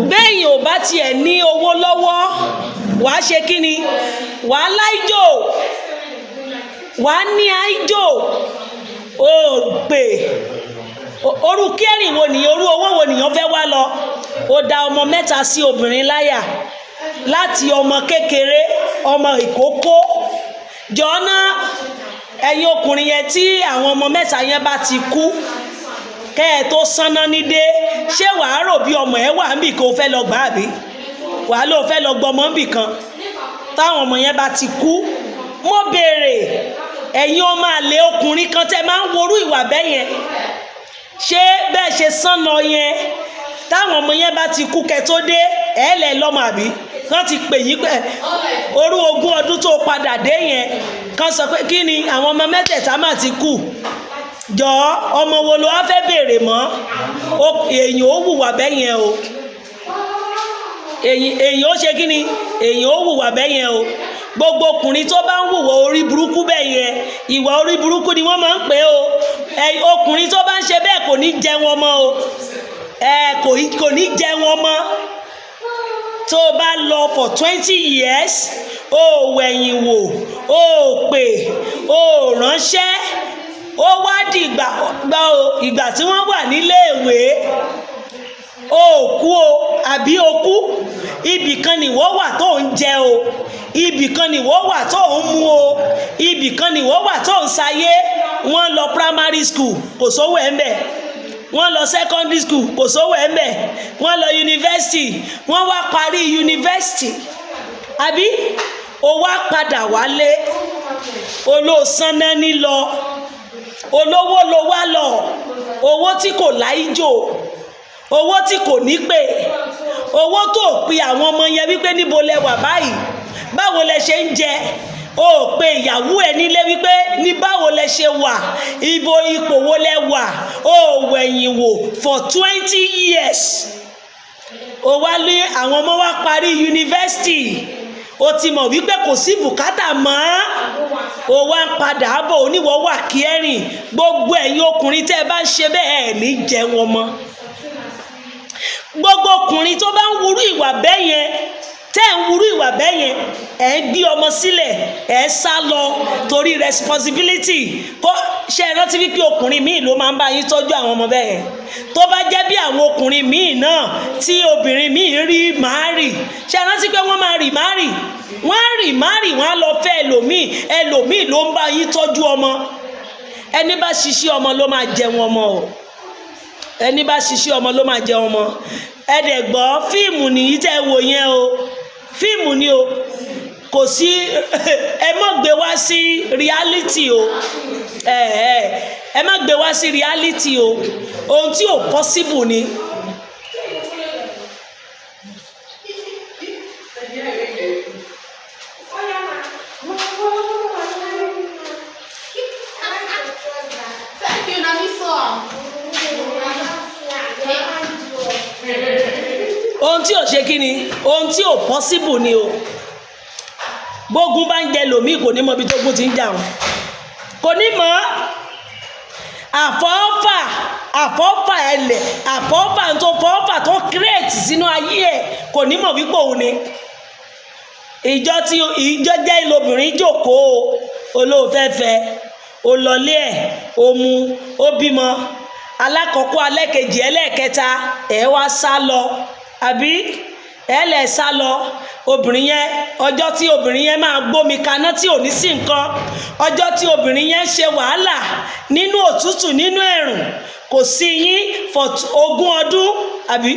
bẹ́ẹ̀yìn ò bá tiẹ̀ ní owó lọ́wọ́, wàá ṣe kí ni? Wàá láìjò, wàá ní àìjò, ó pè orú kẹrin wo nìyẹn? Orú owó wo nìyẹn fẹ́ wá lọ? Ó da ọmọ mẹ́ta sí obìnrin láyà láti ọmọ kékeré, ọmọ ìkókó. Jọ̀ọ́ná, ẹ̀yin ọkùnrin yẹn, tí àwọn ọmọ mẹ́ta yẹn bá ti kú, kẹ́ ẹ tó sanná ní dé, ṣé wàá rò bí ọmọ ẹ wà níbì kan, ó fẹ́ lọ gbà, àbí wàá lóò fẹ́ lọ gbọmọ níbì kan táwọn ọmọ yẹn bá ti kú? Mo béèrè, ẹ̀yin ọmọ àlè ọkùnrin kan tẹ́ máa ń worú ìwà bẹ́ẹ̀ yẹn, ṣé bẹ́ẹ̀ ṣe sán lọ yẹn, táwọn ọmọ yẹn bá ti kú, kẹ́ tó dé, ẹ̀ lẹ̀ lọ́mọ, àbí kán ti pè yín pé orú 20 ọdún tó padà dé yẹn, kán sọ pé kí ni, àwọn ọmọ mẹ́tẹ̀ẹ̀ta mà ti kú? Jọ̀ọ́, ọmọ wo ló wá fẹ́ béèrè mọ́? Èèyàn ó hùwà bẹ́ẹ̀ yẹn o. Èyàn ó ṣe kí ni? Èyàn ó hùwà bẹ́ẹ̀ yẹn o. Gbogbo ọkùnrin tó bá ń hùwà orí burúkú bẹ́ẹ̀ yẹn, ìwà orí burúkú ni wọ́n máa ń pè é o. Ọkùnrin tó bá ń ṣe bẹ́ẹ̀ kò ní jẹun ọmọ o. Ẹ kò ní jẹun ọmọ. Tó o bá lọ for 20 years, o ò wẹ̀yìn wò, o ò pè, o ò ránṣẹ́, ó wá dìgbà gbọ́ o, ìgbà tí wọ́n wà níléèwé, o ò kú o, àbí o kú? Ibì kan nìwọ wà tó ń jẹ o, ibì kan nìwọ wà tó ń mu o, ibì kan nìwọ wà tó ń sayé. Wọ́n lọ primary school, kò sówó ẹ̀ ń bẹ̀. Wọ́n lọ secondary school, kò sówó ẹ̀ ń bẹ̀. Wọ́n lọ yunifásitì, wọ́n wá parí yunifásitì, àbí o wá padà wálé, olóòsánná ní lọ, olówó ló wá lọ, owó tí kò láìjò, owó tí kò ní pè, owó tó pe àwọn ọmọ yẹn wípé níbo lẹ wà báyìí, báwo lẹ ṣe ń jẹ, o pe ìyàwó ẹ nílé wípé ní báwo lẹ ṣe wà, ibo ipò wo lẹ wà, o wẹ̀yìn wò for 20 years. O wá lé àwọn ọmọ wa parí yunifásitì, o ti mọ̀ wípé kò sí bùkátà mọ́, o wá ń padà bọ̀, oníwọ̀ wà kí ẹ̀rìn. Gbogbo ẹ̀yin ọkùnrin tẹ́ ẹ bá ń ṣe bẹ́ẹ̀, ẹ̀ ní jẹun ọmọ. Gbogbo ọkùnrin tó bá ń wúrú ìwà bẹ́ẹ̀ yẹn, tẹ́ ẹ̀ ń wúrú ìwà bẹ́ẹ̀ yẹn, ẹ̀ ń gbé ọmọ sílẹ̀, ẹ̀ ń sá lọ torí responsibility. Kó ṣe é rántí wípé ọkùnrin míì ló máa ń bá yín tọ́jú àwọn ọmọ bẹ́ẹ̀ yẹn. Tó bá jẹ́ bí àwọn ọkùnrin míì náà tí obìnrin míì rí màá rì, ṣe é rántí pé wọ́n máa rì má rì, wọ́n á rì má rì, wọ́n á lọ fẹ́ ẹlòmíì. Ẹlòmíì ló ń bá yín tọ́jú ọmọ. Ẹni bá ṣiṣẹ́ ọmọ ló máa jẹun ọmọ o. Ẹni bá ṣiṣẹ́ ọmọ ló máa jẹun ọmọ. Ẹ dẹ̀ gbọ́, fíìmù nìyí tẹ́ ẹ wò yẹn o, fíìmù ni o. Kò sí, ẹ má gbé wá sí reality o. Ẹ má gbé wá sí reality o. Ohun tí ò possible ni. Thank you, na me so am. Ohun tí ò ṣe kí ni, ohun tí ò possible ni o. Bógun bá ń jẹ lòmíì, kò ní mọ ibi tógun ti ń jà wọn, kò ní mọ̀. Àfọ́fà, àfọ́fà ẹlẹ̀, àfọ́fà tó fọ́fà tó create sínú ayé ẹ̀, kò ní mọ̀ wípé òun ni. Ìjọ tí ìjọ jẹ́ ìlobìnrin jókòó, olóòfẹ́fẹ́, olọlé ẹ̀, ó mú, ó bímọ alákọ̀ọ́kọ́, alẹ́kejì, ẹlẹ́ẹ̀kẹta, ẹ̀ wá sá lọ, àbí ẹ lẹ̀ sá lọ. Obìnrin yẹn, ọjọ́ tí obìnrin yẹn máa gbómi kaná tí ò ní sí nǹkan, ọjọ́ tí obìnrin yẹn ṣe wàhálà nínú òtútù, nínú ẹ̀rùn, kò sí yín for 20 ọdún àbí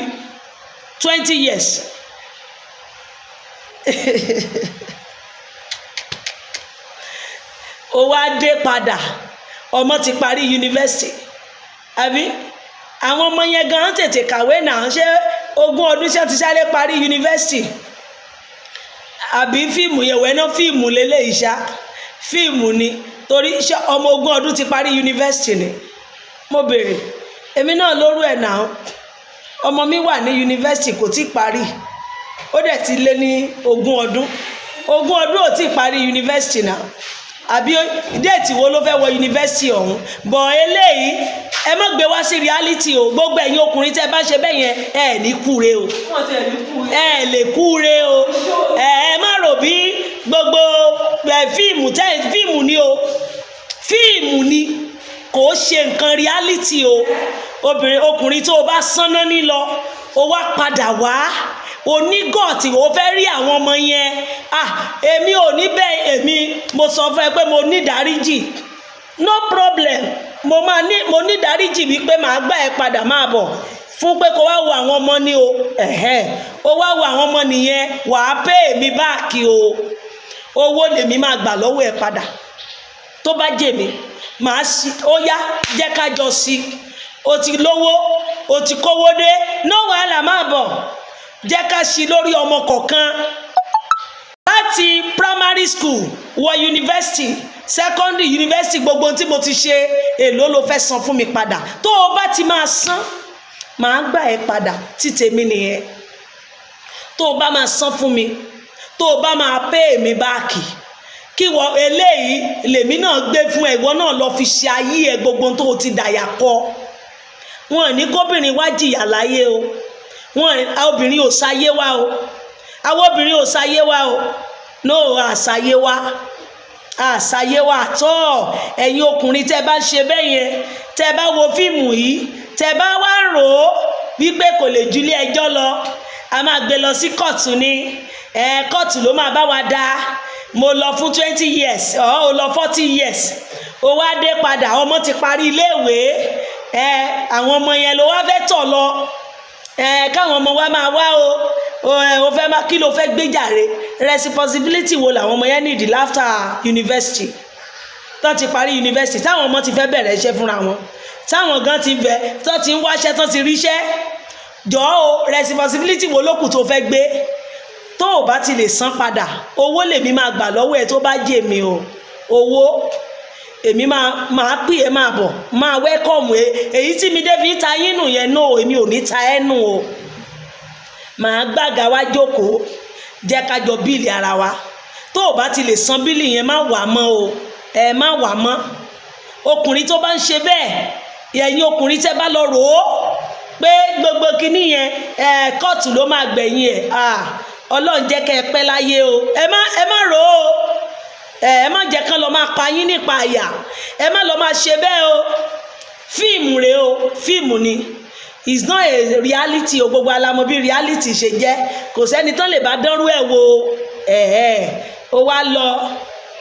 20 years. Ó wá dé padà, ọmọ ti parí yunifásitì, àbí àwọn ọmọ yẹn gan tètè kàwé náà. Ṣé 20 ọdún ṣé ti sáré parí yunifásitì? Àbí fíìmù yẹn wẹ̀ náà? Fíìmù lélẹ́yìí ṣá, fíìmù ni. Torí ṣé ọmọ 20 ọdún ti parí yunifásitì ni? Mo béèrè. Èmi náà lórú ẹ̀ náà. Ọmọ mi wà ní yunifásitì, kò tí ì parí, ó dẹ̀ ti lé ní 20 ọdún. 20 ọdún ò tí ì parí yunifásitì náà, àbí date wo ló fẹ́ wọ yunifásitì ọ̀hún? Bọ̀ eléyìí, ẹ má gbé wá sí reality o. Gbogbo ẹ̀yin ọkùnrin tẹ́ ẹ bá ń ṣe bẹ́ẹ̀ yẹn, ẹ ní kúre o. Wọ́n ti ẹ̀ ní kú. Ẹ lè kúre o. Ẹ má rò bí Gbogbo ẹ fíìmù tẹ́, fíìmù ni o, fíìmù ni, kò ṣe nǹkan reality o. Obìnrin, ọkùnrin tó o bá sánná nílọ, o wá padà wá onígọ̀tì, o fẹ́ rí àwọn ọmọ yẹn. Ah, èmi ò ní bẹ́ẹ̀. Èmi mo sọ fún ẹ pé mo ní ìdáríjì, no problem. Mo máa ní, mo ní ìdáríjì wípé màá gbà ẹ padà, máa bọ̀ fún pé kó wá wo àwọn ọmọ ní o. Ẹ̀hẹ́n, ó wá wo àwọn ọmọ nìyẹn, wàá pay mi back o. Owó lèmi máa gbà lọ́wọ́ ẹ padà. Tó bá jẹ́ mi, màá sí ó yá, jẹ́ ká jọ sí. O ti lówó, o ti kówó dé, no wàhálà, máa bọ̀, jẹ́ ká sí lórí ọmọ kọ̀ọ̀kan láti primary school wọ university, secondary, university, gbogbo ohun tí mo ti ṣe. Èló ló fẹ́ san fún mi padà? Tó o bá ti máa san, màá gbà ẹ́ padà. Títèmi nìyẹn. Tó o bá máa san fún mi, tó o bá máa pay mi back, kí wọ eléyìí lèmi náà gbé fún ẹ, ìwọ náà lọ fi ṣe ayé ẹ. Gbogbo tó o ti dàyà kọ wọn ní kóbìnrin wá jìyà láyé o. Wọn obìnrin ò sáyé wá o, àwọn obìnrin ò sáyé wá o. No, àsáyé wá, àsáyé wá tọ́. Ẹ̀yin ọkùnrin tẹ́ bá ń ṣe bẹ́ẹ̀ yẹn, tẹ́ bá wo fíìmù yìí, tẹ́ bá wá rò ó wípé kò lè ju ilé ẹjọ́ lọ, a máa gbé lọ sí kóòtù ni, ẹ kóòtù ló máa bá wa dá. Mo lọ fún 20 years ọ̀, o lọ 40 years, o wá dé padà, ọmọ ti parí iléèwé ẹ, àwọn ọmọ yẹn ló wá fẹ́ tọ̀ lọ ẹ, káwọn ọmọ wa máa wá o. Ẹ o fẹ́ máa kí ló fẹ́ gbé jàre? Responsibility wo làwọn ọmọ yẹn need after university, tán ti parí university, táwọn ọmọ ti fẹ́ bẹ̀rẹ̀ iṣẹ́ fúnra wọn, táwọn gan ti bẹ̀, tán ti ń wáṣẹ́, tán ti ríṣẹ́? Jọ̀ọ́ o, responsibility wo ló kù tó fẹ́ gbé tó o bá ti lè san padà? Owó lèmi máa gbà lọ́wọ́ ẹ. Tó bá jẹ́ mi o, owó èmi máa pè é, máa bọ̀, máa welcome ẹ. Èyí tí mi dé fi ta yín nù yẹn, no, èmi ò ní ta ẹ́ nù o. Màá gbàgà wá jókòó, jẹ́ ká jọ bill ara wa. Tó o bá ti lè san bill yẹn, má wà mọ́ o, ẹ má wà mọ́. Ọkùnrin tó bá ń ṣe bẹ́ẹ̀, ẹ̀yin ọkùnrin tẹ́ bá lọ rò ó pé gbogbo kinní yẹn, ẹ kóòtù ló máa gbẹ̀yìn ẹ̀, Ọlọ́run jẹ́ kẹ́ ẹ pẹ́ láyé o. Ẹ má rò ó, ẹ má jẹ́ kán lọ máa pa yín nípa àyà. Ẹ má lọ máa ṣe bẹ́ẹ̀ o. Fíìmù rèé o, fíìmù ni, it's not a reality o. Gbogbo alamọ bí reality ṣe jẹ́, kò sẹ́ni tán lè bá dánrú ẹ̀ wò. Ẹ̀ ẹ̀ ó wá lọ,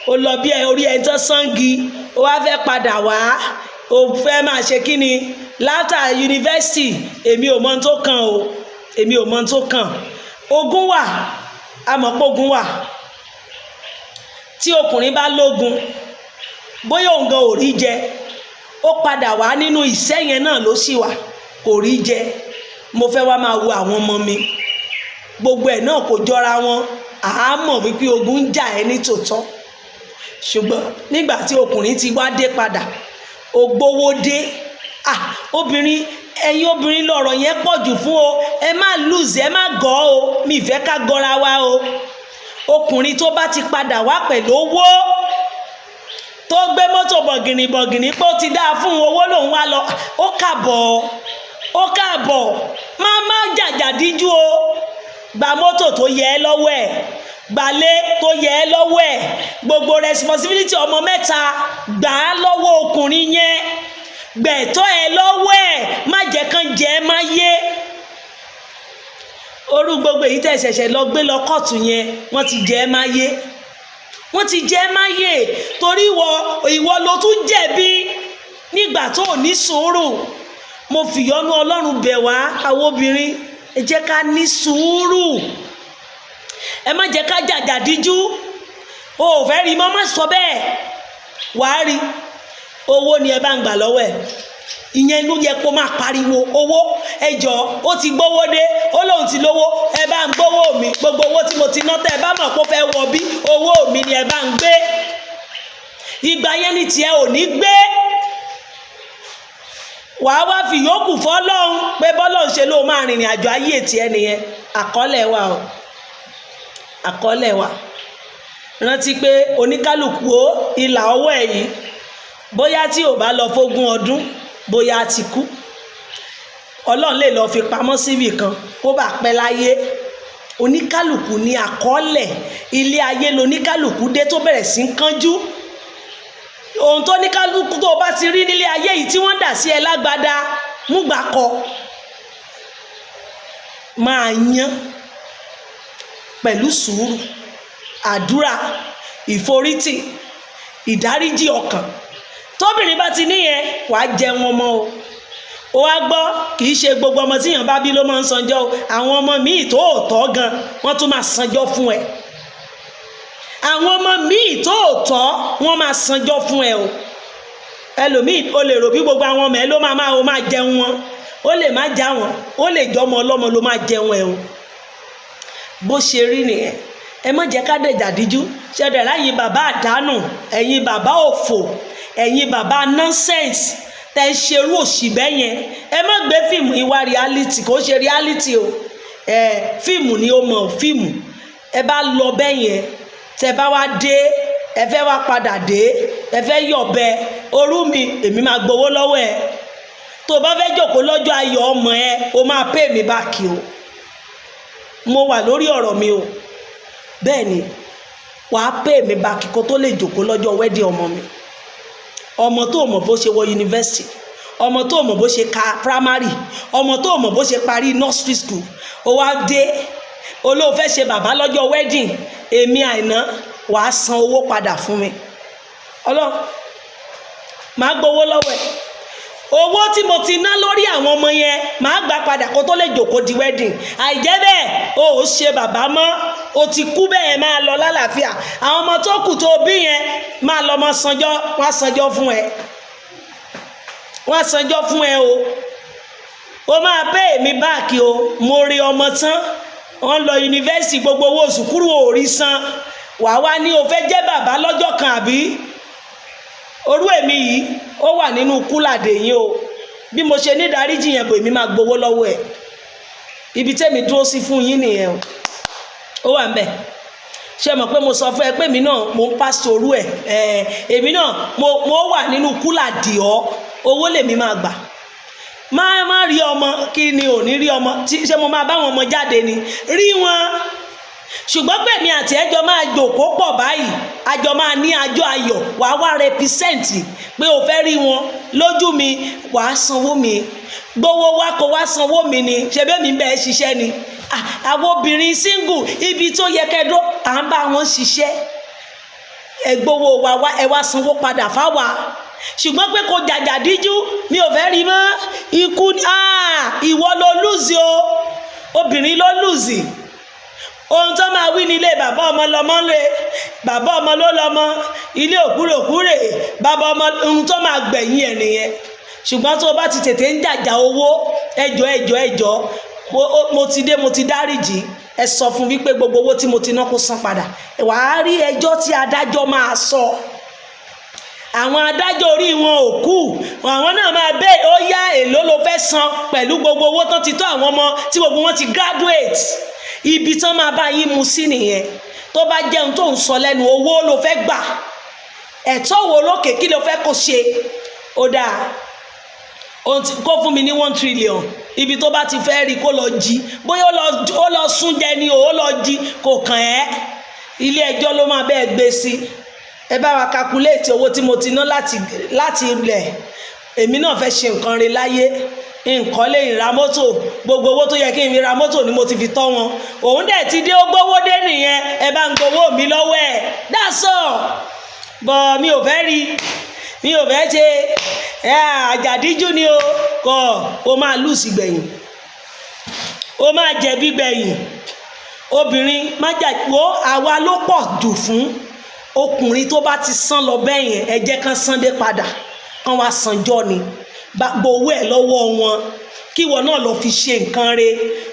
ó lọ bí orí ẹni tó sangi, ó wá fẹ́ padà wá, ó fẹ́ máa ṣe kí ni after university? Èmi ò mọ ohun tó kàn o, èmi ò mọ ohun tó kàn. Ogun wà, a mọ̀ pé ogun wà. Tí ọkùnrin bá lógun, bóyá òun gan ò rí jẹ, ó padà wá nínú ìṣẹ́ yẹn náà ló sì wà, kò rí jẹ, mo fẹ́ wá máa wo àwọn ọmọ mi, gbogbo ẹ̀ náà kò jọra wọn. Àá mọ̀ wípé ogun ń jà ẹ́ ní tòótọ́. Ṣùgbọ́n nígbà tí ọkùnrin ti wá dé padà, ó gbówó dé. Ah, obìnrin, ẹ̀yin obìnrin lọ̀rọ̀ yẹn pọ̀ jù fún o. Ẹ má lose, ẹ má gọ̀ o. Mi ì fẹ́ ká gọra wa o. Ọkùnrin tó bá ti padà wá pẹ̀lú owó, tó gbé mọ́tò bọ̀gìnì bọ̀gìnì pé ó ti dáa fún owó lòun wá lọ, ó kàbọ̀, ó kàbọ̀. Má má jàjà díjú o. Gba mọ́tò tó yẹ ẹ́ lọ́wọ́ ẹ̀, gbalé tó yẹ ẹ́ lọ́wọ́ ẹ̀, gbogbo responsibility ọmọ mẹ́ta, gbà á lọ́wọ́ ọkùnrin yẹn, gbẹ̀tọ́ ẹ lọ́wọ́ ẹ̀. Má jẹ́ kán jẹ́ ẹ má yé orú. Gbogbo èyí tẹ̀ ṣẹ̀ṣẹ̀ lọ gbé lọ kóòtù yẹn, wọ́n ti jẹ́ ẹ má yé, wọ́n ti jẹ́ ẹ má yé, torí ìwọ ló tún jẹ̀bi nígbà tó ò ní sùúrù. Mo fìyọ́nú Ọlọ́run bẹ̀ wá, àwọn obìnrin, ẹ jẹ́ ká ní sùúrù, ẹ má jẹ́ ká jàjà díjú. O ò fẹ́ rí mọ́, má sọ bẹ́ẹ̀. Wàá rí owó ni ẹ bá ń gbà lọ́wọ́ ẹ̀. Ìyẹn ló yẹ kó máa pariwo owó. Ẹ jọ, ó ti gbówó dé, ó lóun ti lówó, ẹ bá ń gbówó mi. Gbogbo owó tí mo ti ná, tẹ́ ẹ bá mọ̀ kó fẹ́ wọ bí, owó mi ni ẹ bá ń gbé. Ìgbà yẹn ni tiẹ̀ ò ní gbé. Wàá wá fi yòókù fọlọ́hún pé bọ́lọ́hún ṣe ló máa rìnrìn àjò ayé tiẹ̀ nìyẹn. Àkọọ́lẹ̀ wa o, àkọọ́lẹ̀ wa. Rántí pé oníkálukú ó ìlà ọwọ́ ẹ̀ yìí, bóyá tí ò bá lọ fógún ọdún, bóyá á ti kú, Ọlọ́run lè lọ fi pamọ́ síbì kan kó bá pẹ́ láyé. Oníkálukú ní àkọọ́lẹ̀ ilé ayé loníkálukú dé tó bẹ̀rẹ̀ sí ń kánjú. Ohun tó níkálukú tó o bá ti rí nílé ayé yìí tí wọ́n dà sí ẹ lágbádá, múgbà kọ máa yán pẹ̀lú sùúrù, àdúrà, ìforítì, ìdáríjì ọkàn. Tóbìnrin bá ti níyẹn, wàá jẹun ọmọ o. Ó wá gbọ́, kì í ṣe gbogbo ọmọ tíyàn bá bí ló máa ń sanjọ́ o. Àwọn ọmọ míì tó ò tọ́ gan, wọ́n tún máa sanjọ́ fún ẹ. Àwọn ọmọ míì tó ò tọ́, wọ́n máa sanjọ́ fún ẹ o. Ẹlòmíì, o lè rò bí gbogbo àwọn ọmọ ẹ ló máa máa o máa jẹun wọn, ó lè má já wọn, ó lè jọmọ ọlọ́mọ ló máa jẹun ẹ o. Bó ṣe rí nìyẹn. Ẹ má jẹ́ ká dẹ̀jà díjú ṣẹ̀dẹ̀ láyìn bàbá àdánù, ẹ̀yin bàbá òfò, ẹ̀yin bàbá nonsense tẹ́ ń ṣerú òṣì bẹ́ẹ̀ yẹn. Ẹ má gbé fíìmù ìwà reality, kò ṣe reality o. Ẹ fíìmù ni ó mọ̀ fíìmù. Ẹ bá lọ bẹ́ẹ̀ yẹn, tẹ́ bá wá dé, ẹ fẹ́ wá padà dé, ẹ fẹ́ yọ̀bẹ orú mi, èmi máa gbowó lọ́wọ́ ẹ. Tó o bá fẹ́ jòkó lọ́jọ́ ayọ̀ ọmọ ẹ, o máa pay me back o. Mo wà lórí ọ̀rọ̀ mi o. Bẹ́ẹ̀ ni, wàá pay me back kó tó lè jòkó lọ́jọ́ wedding ọmọ mi. Ọmọ tó mọ̀ bó ṣe wọ yunifásitì, ọmọ tó mọ̀ bó ṣe ka primary, ọmọ tó mọ̀ bó ṣe parí nursery school, ó wá dé, olóò fẹ́ ṣe bàbá lọ́jọ́ wedding èmi Àìná. Wàá san owó padà fún mi. Ọlọ́run, màá gbowó lọ́wọ́ ẹ̀. Owó tí mo ti ná lórí àwọn ọmọ yẹn, màá gbà padà kó tó lè jòkó di wedding. Àìjẹ́ bẹ́ẹ̀, o ò ṣe bàbá mọ́, o ti kú bẹ́ẹ̀, máa lọ lálàáfíà. Àwọn ọmọ tó kù tó bí yẹn máa lọ mọ sanjọ́, wọ́n á sanjọ́ fún ẹ, wọ́n á sanjọ́ fún ẹ o. O máa pay mi back o. Mo rí ọmọ tán, wọ́n lọ yunifásitì, gbogbo owó sùkúrù ò rí san, wàá wá ní o fẹ́ jẹ́ bàbá lọ́jọ́ kan àbí orú èmi yìí. Ó wà nínú kúlàdé yín o. Bí mo ṣe ní ìdáríjì yẹn bò, èmi máa gbowó lọ́wọ́ ẹ̀. Ibi tẹ́mi dúró sí fún yín nìyẹn o. Ó wà ń bẹ̀. Ṣé mọ̀ pé mo sọ fún ẹ pé èmi náà mo ń pàṣẹ orú ẹ̀? Ẹ̀ èmi náà mo wà nínú kúlàdì ọ́. Owó lèmi máa gbà. Má má rí ọmọ kí ni ò ní rí ọmọ tí ṣé mo máa bá wọn ọmọ jáde ni rí wọn. Ṣùgbọ́n pèmí àti ẹjọ́ máa jòkó pọ̀ báyìí, àjọ máa ní àjọ ayọ̀, wàá wá represent pé o fẹ́ rí wọn lójú mi, wàá sanwó mi. Gbowó wá kó wá sanwó mi ni. Ṣe bẹ́ẹ̀ mi bẹ́ẹ̀ ṣiṣẹ́ ni. Àwọn obìnrin single, ibi tó yẹ kẹ́dọ́ à ń bá wọn ṣiṣẹ́. Ẹ gbowó wa wá, ẹ wá sanwó padà fáwa. Ṣùgbọ́n pé kò jàjà díjú, mi ò fẹ́ rí mọ́, ikú ìwọ ló lose o. Obìnrin ló lose. Ohun tó máa wí nílé bàbá ọmọ lọmọ lé, bàbá ọmọ ló lọmọ ilé òkúròkúrè bàbá ọmọ. Ohun tó máa gbẹ̀yìn ẹ̀ nìyẹn. Ṣùgbọ́n tó o bá ti tètè ń jàjà owó, ẹjọ́, ẹjọ́, ẹjọ́, mo ti dé, mo ti dáríjì. Ẹ sọ fún wípé gbogbo owó tí mo ti ná, kó san padà. Wàá rí ẹjọ́ tí adájọ́ máa sọ. Àwọn adájọ́ orí wọn ò kú, àwọn náà máa bẹ́ẹ̀. Ó yá, èló ló fẹ́ san pẹ̀lú gbogbo owó tó ti tó àwọn ọmọ tí gbogbo wọn ti graduate? Ibi tán máa bá yín mu sí nìyẹn. Tó bá jẹun tó ń sọ lẹ́nu, owó ló fẹ́ gbà, ẹ̀tọ́ wo lókè, kí ló fẹ́ kó ṣe? Ó dáa, kó fún mi ní 1 trillion. Ibi tó bá ti fẹ́ rí, kó lọ jí. Bóyá ó lọ sún jẹ ni o, ó lọ jí, kò kàn ẹ́. Ilé ẹjọ́ ló máa bẹ́ẹ̀ gbé sí. Ẹ bá wa calculate owó tí mo ti ná láti ilẹ̀. Èmi náà fẹ́ ṣe nǹkan re láyé, nǹkan lè ra mọ́tò. Gbogbo owó tó yẹ kí n fi ra mọ́tò ni mo ti fi tọ́ wọn. Òun dẹ̀ ti dé, ó gbówó dé nìyẹn. Ẹ bá ń gbowó mi lọ́wọ́ ẹ̀. That's all. But mi ò fẹ́ rí, mi ò fẹ́ ṣe ẹ. Àjàdíjú ni o kọ. O máa lose gbẹ̀yìn, o máa jẹ̀bi gbẹ̀yìn. Obìnrin má jà wo, àwa ló pọ̀ jù fún. Ọkùnrin tó bá ti sán lọ bẹ́ẹ̀ yẹn, ẹ jẹ́ kán sán dé padà, kán wá sanjọ́ ni. Gbowó ẹ̀ lọ́wọ́ wọn, kí ìwọ náà lọ fi ṣe nǹkan re.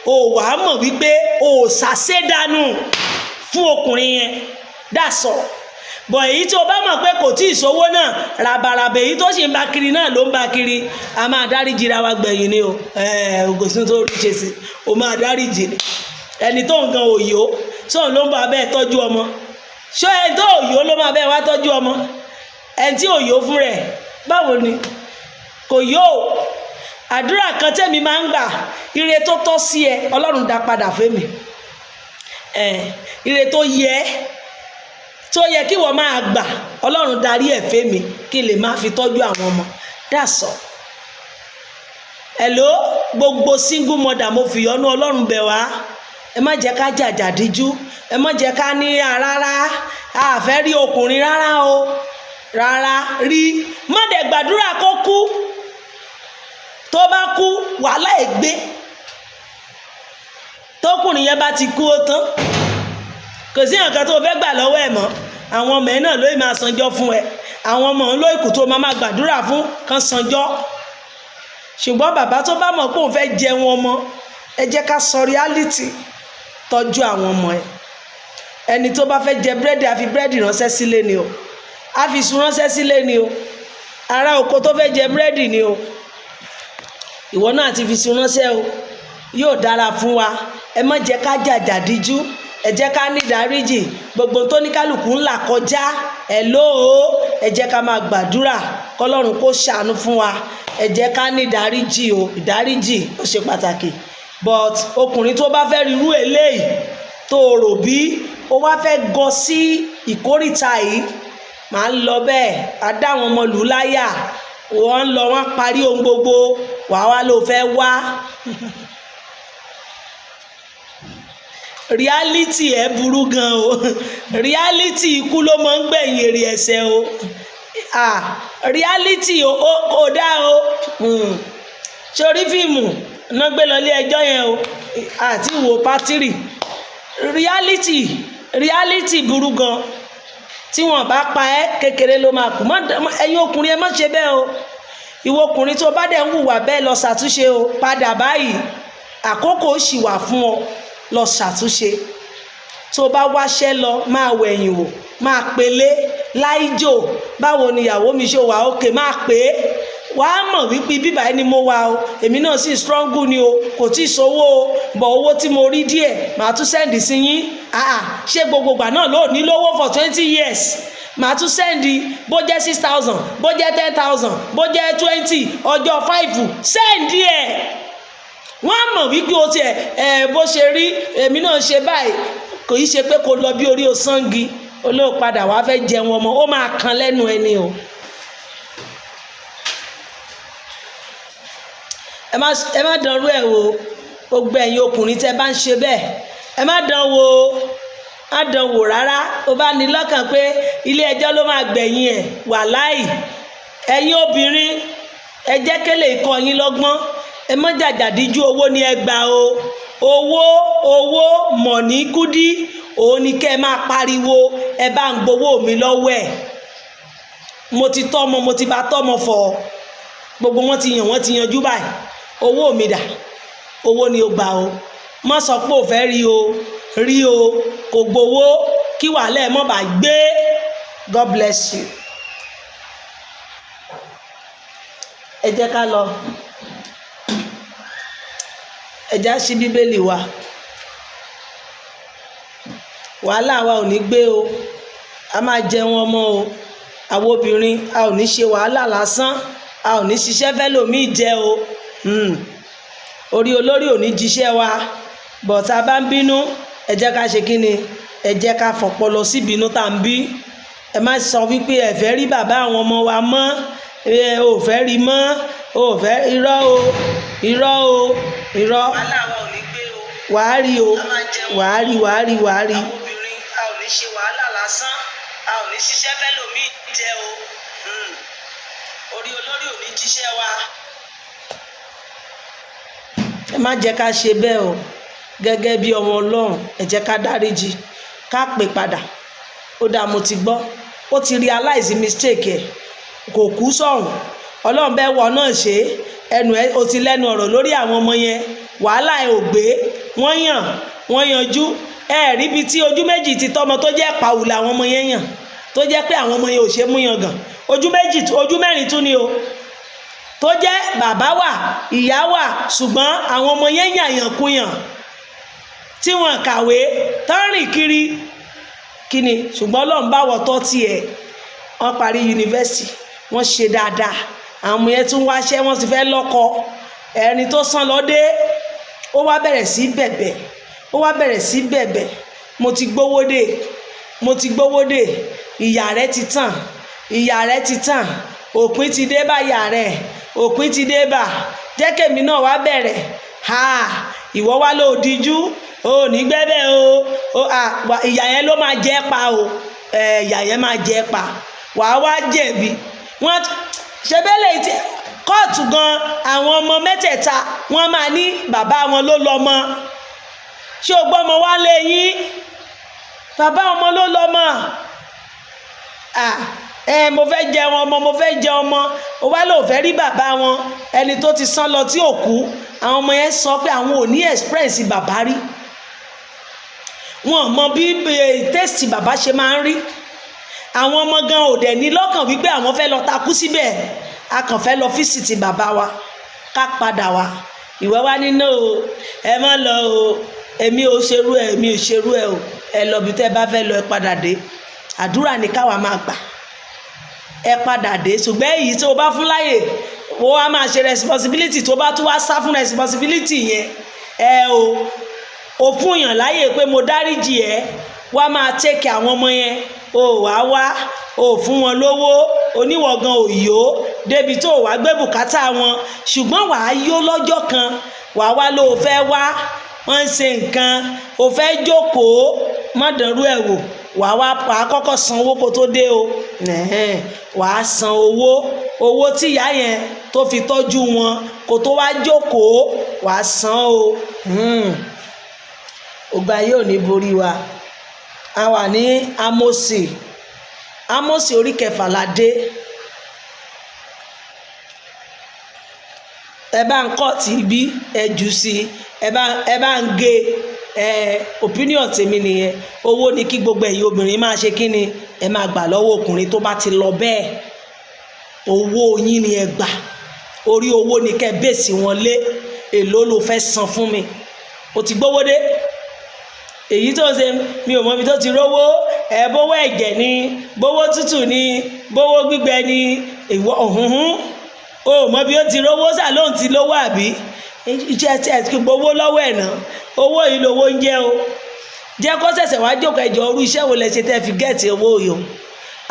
O wàá mọ̀ wípé o ò ṣàṣedànù fún ọkùnrin yẹn. That's all. Bọ̀ èyí tí o bá mọ̀ pé kò tí ì sówó náà ràbàràbà, èyí tó sì ń bá kiri náà ló ń bá kiri. A máa dáríjì ra wa gbẹ̀yìn ni o. Ògòsùn tó rí ṣe sí, o máa dáríjì ni. Ẹni tó nǹkan òyò sóun ló ń bá bẹ́ẹ̀ tọ́jú ọmọ. Ṣé ẹni tó òyò ló máa bẹ́ẹ̀ wá tọ́jú ọmọ? Ẹni tí òyò fún rẹ̀, báwo ni kò yóò? Àdúrà kan tẹ́mi máa ń gbà, ire tó tọ́ sí ẹ, Ọlọ́run dá padà fẹ́mi. Ẹ ire tó yẹ, tó yẹ kí wọ́n máa gbà, Ọlọ́run darí ẹ̀ fẹ́ mi kí n lè máa fi tọ́jú àwọn ọmọ. That's all. Hello, gbogbo single mother, mo fìyọ́nú Ọlọ́run bẹ̀ wá. Ẹ má jẹ́ ká jàjà díjú, ẹ má jẹ́ ká ní rárá, a fẹ́ rí ọkùnrin rárá o, rárá. Rí má dẹ̀ gbàdúrà kó kú. Tó bá kú, wàhálà ẹ̀ gbé. Tókùnrin yẹn bá ti kú, ó tán, kò sí nǹkan tó fẹ́ gbà lọ́wọ́ ẹ̀ mọ́. Àwọn ọmọ ẹ̀ náà ló máa sanjọ́ fún ẹ. Àwọn ọmọ òun ló ìkù tó máa gbàdúrà fún kan sanjọ́. Ṣùgbọ́n bàbá tó bá mọ̀ pé òun fẹ́ jẹun ọmọ, ẹ jẹ́ ká sọ reality, tọ́jú àwọn ọmọ ẹ. Ẹni tó bá fẹ́ jẹ búrẹ́dì, á fi búrẹ́dì ránṣẹ́ sílé ni o, á fi iṣu ránṣẹ́ sílé ni o. Ará oko tó fẹ́ jẹ búrẹ́dì ni o, ìwọ náà ti fi iṣu ránṣẹ́ o. Yóò dára fún wa. Ẹ má jẹ́ ká jàjà díjú, ẹ jẹ́ ká ní ìdáríjì. Gbogbo tó ní kálukú ńlá kọjá ẹ lóo, ẹ jẹ́ ká máa gbàdúrà kỌ́lọ́run kó ṣàánú fún wa. Ẹ jẹ́ ká ní ìdáríjì o, ìdáríjì ó ṣe pàtàkì. But ọkùnrin tó bá fẹ́ rirú eléyìí tó rò bí ó wá fẹ́ gọ sí ìkórìtà yìí, màá ń lọ bẹ́ẹ̀, á dá àwọn ọmọ lù láyà, wọ́n ń lọ, wọ́n parí ohun gbogbo, wàá wá ló fẹ́ wá. Reality ẹ burú gan o. Reality, ikú ló máa ń gbẹ̀yìn èrè ẹ̀ṣẹ̀ o. Ah, reality o kò dá o. Sórí fíìmù náà gbé lọ ilé ẹjọ́ yẹn o, àti wo pátírì. Reality, reality burú gan. Tí wọn bá pa ẹ́, kékeré ló máa kú. Ẹ̀yin ọkùnrin, ẹ má ṣe bẹ́ẹ̀ o. Ìwọ ọkùnrin tó bá dẹ̀ ń hùwà bẹ́ẹ̀, lọ ṣàtúnṣe o. Padà báyìí, àkókò ṣì wà fún ọ, lọ ṣàtúnṣe. Tó bá wáṣẹ́ lọ, máa wẹ̀yìn wò, máa pelé láìjò. Báwo ni ìyàwó mi? Ṣe wà ókè? Máa pè é, wàá mọ̀ wípé bíbá ẹni mo wà o. Èmi náà sì strong ni o, kò tí ì sówó o, bọ̀ owó tí mo rí díẹ̀, màá tún send sí yín. Àà, ṣé gbogbo ìgbà náà ló ní lówó for 20 years? Màá tún send, bó jẹ́ 6,000, bó jẹ́ 10,000, bó jẹ́ 20, ọjọ́ 5, send ẹ̀. Wọ́n á mọ̀ wípé o tiẹ̀ ẹ̀ bó ṣe rí, èmi náà ṣe báyìí. Kò í ṣe pé kò lọ bí orí osángi olóòpadà wàá fẹ́ jẹun ọmọ, ó máa kan lẹ́nu ẹni o. Ẹ má dánrú ẹ̀ wò. Gbogbo ẹ̀yin ọkùnrin tẹ́ bá ń ṣe bẹ́ẹ̀, ẹ má dán wò, má dán wò rárá. Ó bá ní lọ́kàn pé ilé ẹjọ́ ló máa gbẹ̀yìn ẹ̀, wàláì. Ẹ̀yin obìnrin, ẹ jẹ́ kélé ikọ̀ yín lọ́gbọ́n. Ẹ má jàjàdíjú owó ni ẹ gbà o. Owó, owó mọ̀ní kúdí, òun ni kẹ́ ẹ máa pariwo. Ẹ bá ń gbowó mi lọ́wọ́ ẹ̀. Mo ti tọ́mọ, mo ti bá tọ́mọ fọ̀, gbogbo wọn ti yàn, wọ́n ti yanjú báyìí. Owó mi dà? Owó ni o gbà o. Má sọ pé ò fẹ́ rí o, rí o, kò gbowó kí wàhálà ẹ̀ mọ́ bá gbé. God bless you. Ẹ jẹ́ ká lọ, ẹ já sí Bíbélì wa. Wàhálà wa ò ní gbé o, a máa jẹun ọmọ o. Àwọn obìnrin, a ò ní ṣe wàhálà lásán, a ò ní ṣiṣẹ́ fẹ́lòmíì jẹ o. Orí olórí ò ní jíṣẹ́ wa. Bọ̀ tá a bá ń bínú, ẹ jẹ́ ká ṣe kíni? Ẹ jẹ́ ká fọpọlọ sí ìbínú tá à ń bí. Ẹ má sọ wípé ẹ fẹ́ rí bàbá àwọn ọmọ wa mọ́, ẹ ò fẹ́ rí mọ́, ò fẹ́. Irọ́ o, irọ́ o, irọ́. Wàhálà wa ò ní gbé o. Wàá rí o, wàá rí, wàá rí, wàá rí. Àwọn obìnrin, a ò ní ṣe wàhálà lásán, a ò ní ṣiṣẹ́ fẹ́lòmíì jẹ o. Orí olórí ò ní jíṣẹ́ wa. Ẹ má jẹ́ ká ṣe bẹ́ẹ̀ o. Gẹ́gẹ́ bí ọmọ Ọlọ́run, ẹ jẹ́ ká dáríjì, ká pè padà. Ó dáa, mo ti gbọ́. Ó ti realize mistake ẹ̀, kò kú sọ̀hún. Ọlọ́run bẹ́ẹ̀ wọ náà ṣe ẹnu ẹ, o ti lẹ́nu ọ̀rọ̀ lórí àwọn ọmọ yẹn, wàhálà ẹ ò gbé. Wọ́n yàn, wọ́n yanjú ẹ. Ríbi tí ojú méjì ti tọmọ tó jẹ́ pàwù làwọn ọmọ yẹn yàn, tó jẹ́ pé àwọn ọmọ yẹn ò ṣe é mú yangàn. Ojú méjì, ojú mẹ́rin tún ni o, tó jẹ́ bàbá wà, ìyá wà, ṣùgbọ́n àwọn ọmọ yẹn yàn yàn tí wọ́n kàwé tán, rìn kiri kíni. Ṣùgbọ́n Ọlọ́run bá wọ̀ tọ́ tiẹ̀, wọ́n parí yunifásitì, wọ́n ṣe dáadáa. Àwọn ọmọ yẹn tún wáṣẹ́, wọ́n ti fẹ́ lọ́kọ. Ẹni tó sàn lọ́dẹ, ó wá bẹ̀rẹ̀ sí bẹ̀bẹ̀, ó wá bẹ̀rẹ̀ sí bẹ̀bẹ̀. Mo ti gbówó dé, mo ti gbówó dé. Ìyà rẹ ti tàn, ìyà rẹ ti tàn, òpin ti dé bá ìyà rẹ, òpin ti dé bá. Jẹ́ kèmi náà wá bẹ̀rẹ̀. Ha, ìwọ wá ló díjú, o ò ní gbẹ́bẹ̀ o. O à ìyà yẹn ló máa jẹ́ pa o. Ẹ ìyà yẹn máa jẹ́ pa, wàá wá jẹ̀bi. Wọ́n ṣe bẹ́lẹ̀ tí kóòtù gan, àwọn ọmọ mẹ́tẹ̀ẹ̀ta, wọ́n máa ní bàbá wọn ló lọ́mọ. Ṣé o gbọ́ ọmọ wá lé yín? Bàbá ọmọ ló lọ́mọ. Ẹ mo fẹ́ jẹ ọmọ, mo fẹ́ jẹ ọmọ. O wá lóò fẹ́ rí bàbá wọn, ẹni tó ti sán lọ tí ò kú. Àwọn ọmọ yẹn sọ pé àwọn ò ní experience bàbá rí, wọn ò mọ bí taste bàbá ṣe máa ń rí. Àwọn ọmọ gan ò dẹ̀ ní lọ́kàn wípé àwọn fẹ́ lọ takú síbẹ̀. A kàn fẹ́ lọ visit bàbá wa, ká padà wá. Ìwọ wá nínú o, ẹ má lọ o, èmi ò ṣerú ẹ, èmi ò ṣerú ẹ o. Ẹ lọ bí tẹ́ ẹ bá fẹ́ lọ, ẹ padà dé. Àdúrà ní káwa máa gbà, ẹ padà dé. Ṣùgbọ́n èyí tó o bá fún láyè, wọ́n á máa ṣe responsibility. Tó bá tún wá sá fún responsibility yẹn, ẹ o ò fún yàn láyè pé mo dáríjì ẹ, wá máa take àwọn ọmọ yẹn. O wá wá, o fún wọn lówó, oníwọ̀gan ò yó débi tó o wá gbé bùkátà wọn. Ṣùgbọ́n wàá yó lọ́jọ́ kan, wàá wá ló o fẹ́ wá, wọ́n ń ṣe nǹkan, o fẹ́ jókòó, má dànrú ẹ̀ wò. Wàá wá, wàá kọ́kọ́ san owó kó tó dé o. Wàá san owó, owó tí ìyá yẹn tó fi tọ́jú wọn, kó tó wá jókòó, wàá san o. Ògbà yóò ní borí wa. A wà ní Ámósì, Ámósì orí 6 la dé. Ẹ bá ń kọ́ tí bí ẹ jù sí, ẹ bá ń gé ẹ. Opinion tèmi nìyẹn. Owó ni kí gbogbo ẹ̀yin obìnrin máa ṣe. Kí ni ẹ máa gbà lọ́wọ́ ọkùnrin tó bá ti lọ bẹ́ẹ̀? Owó yín ni ẹ gbà. Orí owó ni kẹ́ bèsì wọn lé. Èló ló fẹ́ san fún mi? O ti gbówó dé. Èyí tó ń ṣe, mi ò mọ ibi tó ti rówó ẹ. Bówó ẹ̀jẹ̀ ni, bówó tútù ni, bówó gbígbẹ ni, ìwọ òhunhun o ò mọ bí ó ti rówó. Sà lóun ti lówó, àbí iṣẹ́ tí ẹ ti gbowó lọ́wọ́ ẹ̀ náà? Owó yìí lówó ń jẹ́ o. Jẹ́ kó ṣẹ̀ṣẹ̀ wá jókòó. Ẹjọ́, orú iṣẹ́ wo lẹ ṣe tẹ́ fi get owó yìí o?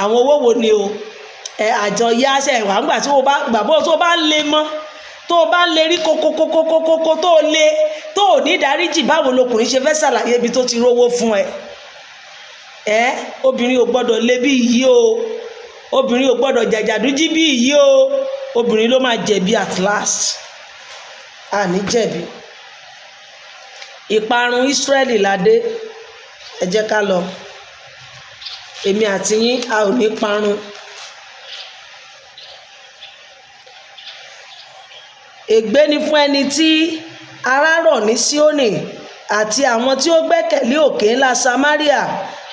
Àwọn owó wo ni o? Ẹ àjọ yáṣẹ wà ńgbà tí o bá gbàgbọ́, tó o bá ń le mọ́, tó o bá ń lè rí kókókókókókó, tó o lé, tó o ní ìdáríjì, báwo lọkùnrin ṣe fẹ́ ṣàlàyé ibi tó ti rówó fún ẹ? Ẹ obìnrin ò gbọ́dọ̀ lé bí yìí o. Obìnrin ò gbọ́dọ̀ jàjàdújí bí yìí o. Obìnrin ló máa jẹ̀bi at last. Àní jẹ̀bi. Ìparun Ísírẹ́lì ládé. Ẹ jẹ́ ká lọ. Èmi àti yín, a ò ní parun. Ègbé ni fún ẹni tí ara rọ̀ ní Síónì, àti àwọn tí ó gbẹ́kẹ̀lé òkè ńlá Samaria,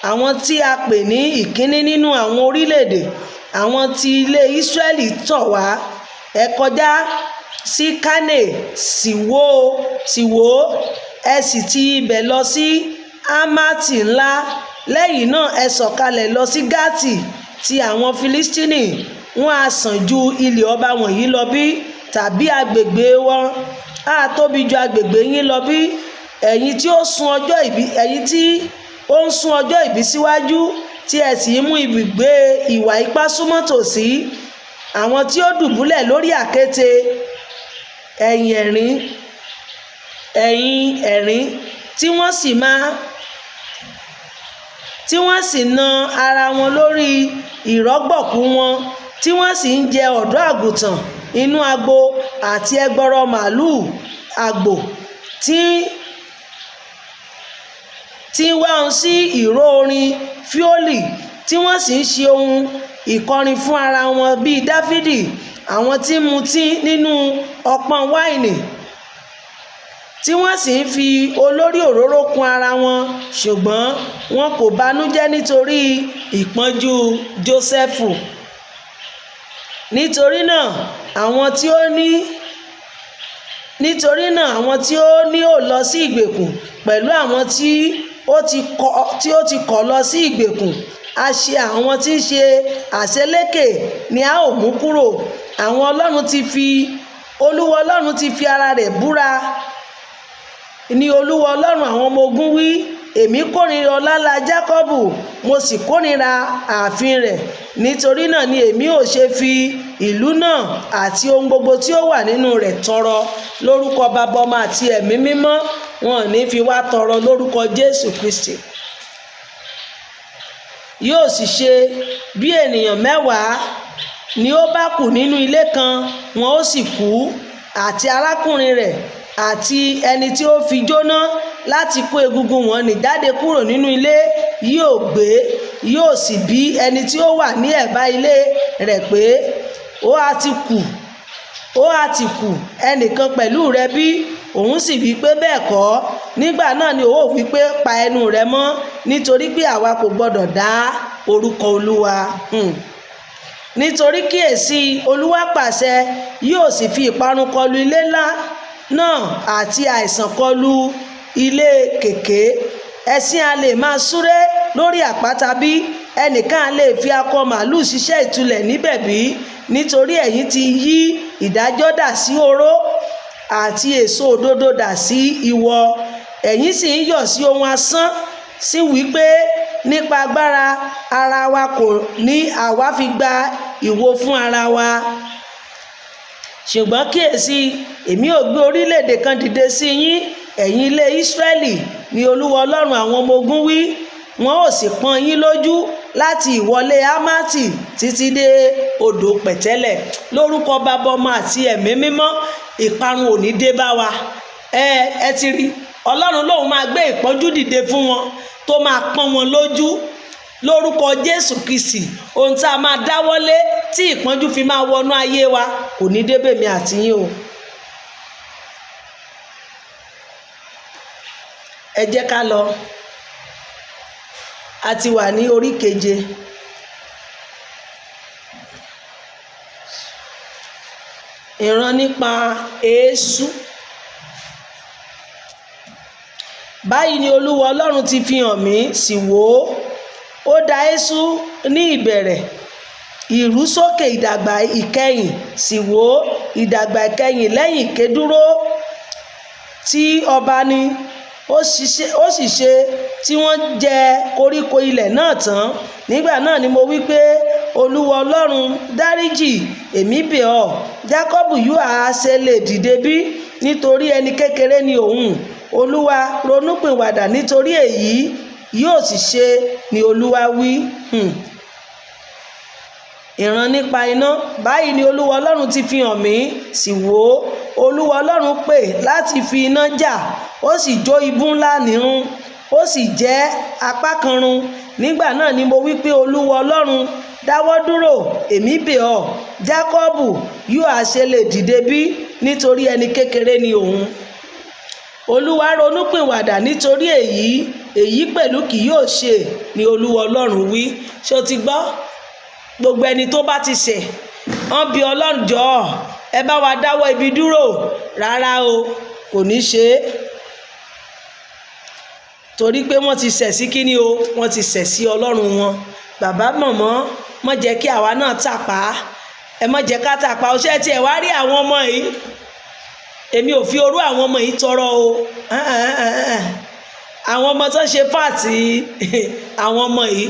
àwọn tí a pè ní ìkíní nínú àwọn orílẹ̀-èdè, àwọn tí ilé Ísírẹ́lì tọ̀ wá. Ẹ kọjá sí Kánè, sì wò ó, ẹ sì ti ibẹ̀ lọ sí Hamati ńlá. Lẹ́yìn náà ẹ sọ̀kalẹ̀ lọ sí Gati ti àwọn Filistini. Wọ́n á sàn ju ilẹ̀ ọba wọ̀nyí lọ bí? Tàbí agbègbè wọn á tóbi ju agbègbè yín lọ bí? Ẹ̀yin tí ó sún ọjọ́ ìbí, ẹ̀yin tí ó ń sún ọjọ́ ìbí síwájú, tí ẹ sì ń mú ibùgbé ìwà ipá súnmọ́ tòsí, àwọn tí ó dùbúlẹ̀ lórí àkéte, ẹ̀yìn ẹ̀rín, ẹ̀yìn ẹ̀rín, tí wọ́n sì na ara wọn lórí ìrọ̀gbọ̀kú wọn, tí wọ́n sì ń jẹ ọ̀dọ́ àgùntàn inú agbo àti ẹgbọrọ màlúù àgbò, tí ń wá ohùn sí ìró orin fíólì, tí wọ́n sì ń ṣe ohun ìkọrin fún ara wọn bíi Dáfídì, àwọn tí ń mutí nínú ọpọ́n wáìnì, tí wọ́n sì ń fi olórí òróró kún ara wọn, ṣùgbọ́n wọn kò banújẹ́ nítorí ìpọ́njú Jósẹ́fù. Nítorí náà àwọn tí ó ní ò lọ sí ìgbèkùn pẹ̀lú àwọn tí ó ti kọ̀ lọ sí ìgbèkùn. A ṣe àwọn tí ń ṣe àṣeléke ni a ó mú kúrò. Àwọn Ọlọ́run ti fi Olúwa Ọlọ́run ti fi ara rẹ̀ búra, ní Olúwa Ọlọ́run àwọn ọmọ ogun wí. Èmi kórìíra ọlá Jákọ́bù, mo sì kórìíra ààfin rẹ̀. Nítorí náà ni èmi ò ṣe fi ìlú náà àti ohun gbogbo tí ó wà nínú rẹ̀ tọrọ. Lórúkọ Bàbá, Ọmọ àti Ẹ̀mí Mímọ́, wọn ò ní fi wá tọrọ lórúkọ Jésù Kristi. Yóò sì ṣe, bí ènìyàn 10 ni ó bá kù nínú ilé kan, wọn ó sì kú, àti arákùnrin rẹ̀ àti ẹni tí ó fi jóná láti kó egungun wọn nì jáde kúrò nínú ilé yóò gbé. Yóò sì bí ẹni tí ó wà ní ẹ̀bá ilé rẹ̀ pé, "Ó ha ti kù ẹnìkan pẹ̀lú rẹ bí?" Òun sì wí pé, "Bẹ́ẹ̀ kọ́." Nígbà náà ni ó wí pé, "Pa ẹnu rẹ mọ́, nítorí pé àwa kò gbọdọ̀ dá orúkọ Olúwa." Nítorí kíyèsí, Olúwa pàṣẹ, yóò sì fi ìparun kọlu ilé ńlá náà àti àìsàn kọlu ilé kèké. Ẹṣin a lè máa súré lórí àpáta bí? Ẹnìkan a lè fi akọ màálù ṣiṣẹ́ ìtúlẹ̀ níbẹ̀ bí? Nítorí ẹ̀yin ti yí ìdájọ́ dà sí oró, àti èso òdodo dà sí ìwọ. Ẹ̀yin sì ń yọ̀ sí ohun asán, sí wípé, "Nípa agbára ara wa kò ní àwa fi gba ìwo fún ara wa." Ṣùgbọ́n kíyèsí, èmi ò gbé orílẹ̀-èdè kan dìde sí yín, ẹ̀yin ilé Ísírẹ́lì, ní Olúwa Ọlọ́run àwọn ọmọ ogun wí. Wọn ó sì pọ́n yín lójú láti ìwọlé Hámátì títí dé odò pẹ̀tẹ́lẹ̀. Lórúkọ Bàbá, Ọmọ àti Ẹ̀mí Mímọ́, ìparun ò ní dé bá wa. Ẹ ti rí, Ọlọ́run lòun máa gbé ìpọ́njú dìde fún wọn tó máa pọ́n wọn lójú. Lórúkọ Jésù Kristi, ohun tá a máa dáwọ́lé tí ìpọ́njú fi máa wọnú ayé wa kò ní débè mi àti yín o. Ẹ jẹ́ ká lọ. A ti wà ní orí keje. Ìran nípa eéṣú. Báyìí ni Olúwa Ọlọ́run ti fi hàn mí, sì wò ó, ó dá eéṣú ní ìbẹ̀rẹ̀, ìrúsókè ìdàgbà ìkẹyìn, sì wò ó, ìdàgbà ìkẹyìn lẹ́yìn ìkédúró tí ọba ni. Ó sì ṣe tí wọ́n jẹ koríko ilẹ̀ náà tán. Nígbà náà ni mo wí pé, Olúwa Ọlọ́run, dáríjì, èmi bẹ̀ ọ́. Jákọ́bù yóò ha ṣe lè dìde bí? Nítorí ẹni kékeré ni òun. Olúwa ronúpìwàdà nítorí èyí, yóò sì ṣe, ni Olúwa wí. Ìran nípa iná. Báyìí ni Olúwa Ọlọ́run ti fi hàn mí, sì wò ó, Olúwa Ọlọ́run pè láti fi iná jà, ó sì jó ibú ńlá nírun, ó sì jẹ́ apá kan run. Nígbà náà ni mo wí pé, Olúwa Ọlọ́run, dáwọ́ dúró, èmi bẹ̀ ọ́. Jákọ́bù yóò ha ṣe lè dìde bí? Nítorí ẹni kékeré ni òun. Olúwa ronúpìwàdà nítorí èyí, èyí pẹ̀lú kì yóò ṣe, ni Olúwa Ọlọ́run wí. Ṣé o ti gbọ́? Gbogbo ẹni tó bá ti ṣẹ̀, wọ́n bi Ọlọ́run, jọ̀ọ́, ẹ bá wa dáwọ́ ibi dúró. Rárá o, kò ní ṣe é. Torí pé wọ́n ti ṣẹ̀ sí kíni o, wọ́n ti ṣẹ̀ sí Ọlọ́run wọn. Bàbá, mọ̀mọ́, má jẹ́ kí àwa náà tàpá. Ẹ má jẹ́ ká tàpá. O ṣé tí ẹ wá rí àwọn ọmọ yìí? Èmi ò fi orú àwọn ọmọ yìí tọrọ o. Àwọn ọmọ tó ń ṣe pàtì, àwọn ọmọ yìí,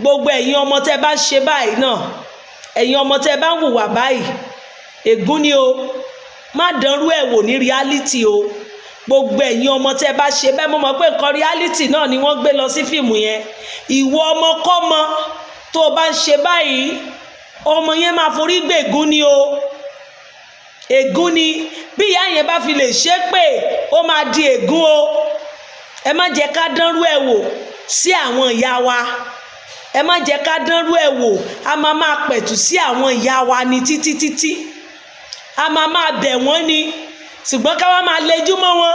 gbogbo ẹ̀yin ọmọ tẹ́ bá ń ṣe báyìí náà, ẹ̀yin ọmọ tẹ́ bá ń hùwà báyìí, ègún ni o. Má dánrú ẹ̀ wò ní reality o. Gbogbo ẹ̀yin ọmọ tẹ́ bá ṣe bẹ́ẹ̀, mo mọ̀ pé nǹkan reality náà ni wọ́n gbé lọ sí fíìmù yẹn. Ìwọ ọmọkọ́mọ tó o bá ń ṣe báyìí, ọmọ yẹn máa forí gbé ègún ni o. Ègún ni. Bí ìyá yẹn bá fi lè ṣe pé, ó máa di ègún o. Ẹ má jẹ́ ká dánrú ẹ̀ wò sí àwọn ìyá wa. Ẹ má jẹ́ ká dánrú ẹ̀ wò. A máa máa pẹ̀tù sí àwọn ìyá wa ní títí títí. A máa máa bẹ̀ wọ́n ni. Ṣùgbọ́n ká wá máa lejú mọ́ wọn,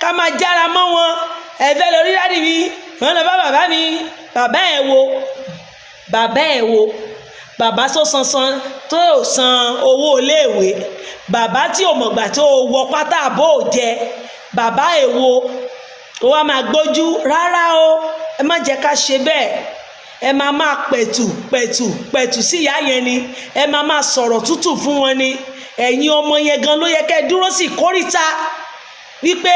ká máa jára mọ́ wọn. Ẹ fẹ́ lọ rí daddy mi, wọ́n lọ bá bàbá mi. Bàbá ẹ̀ wo? Bàbá ẹ̀ wo? Bàbá tó sansan tó ò san owó iléèwé. Bàbá tí ò mọ̀gbà tó wọ pátá àbò jẹ. Bàbá ẹ̀ wo? Ó wá máa gbójú. Rárá o, ẹ má jẹ́ ká ṣe bẹ́ẹ̀. Ẹ máa máa pẹ̀tù pẹ̀tù pẹ̀tù sí ìyá yẹn ni. Ẹ máa máa sọ̀rọ̀ tútù fún wọn ni. Ẹ̀yin ọmọ yẹn gan ló yẹ kẹ́ ẹ dúró sí ìkórìíta. Wípé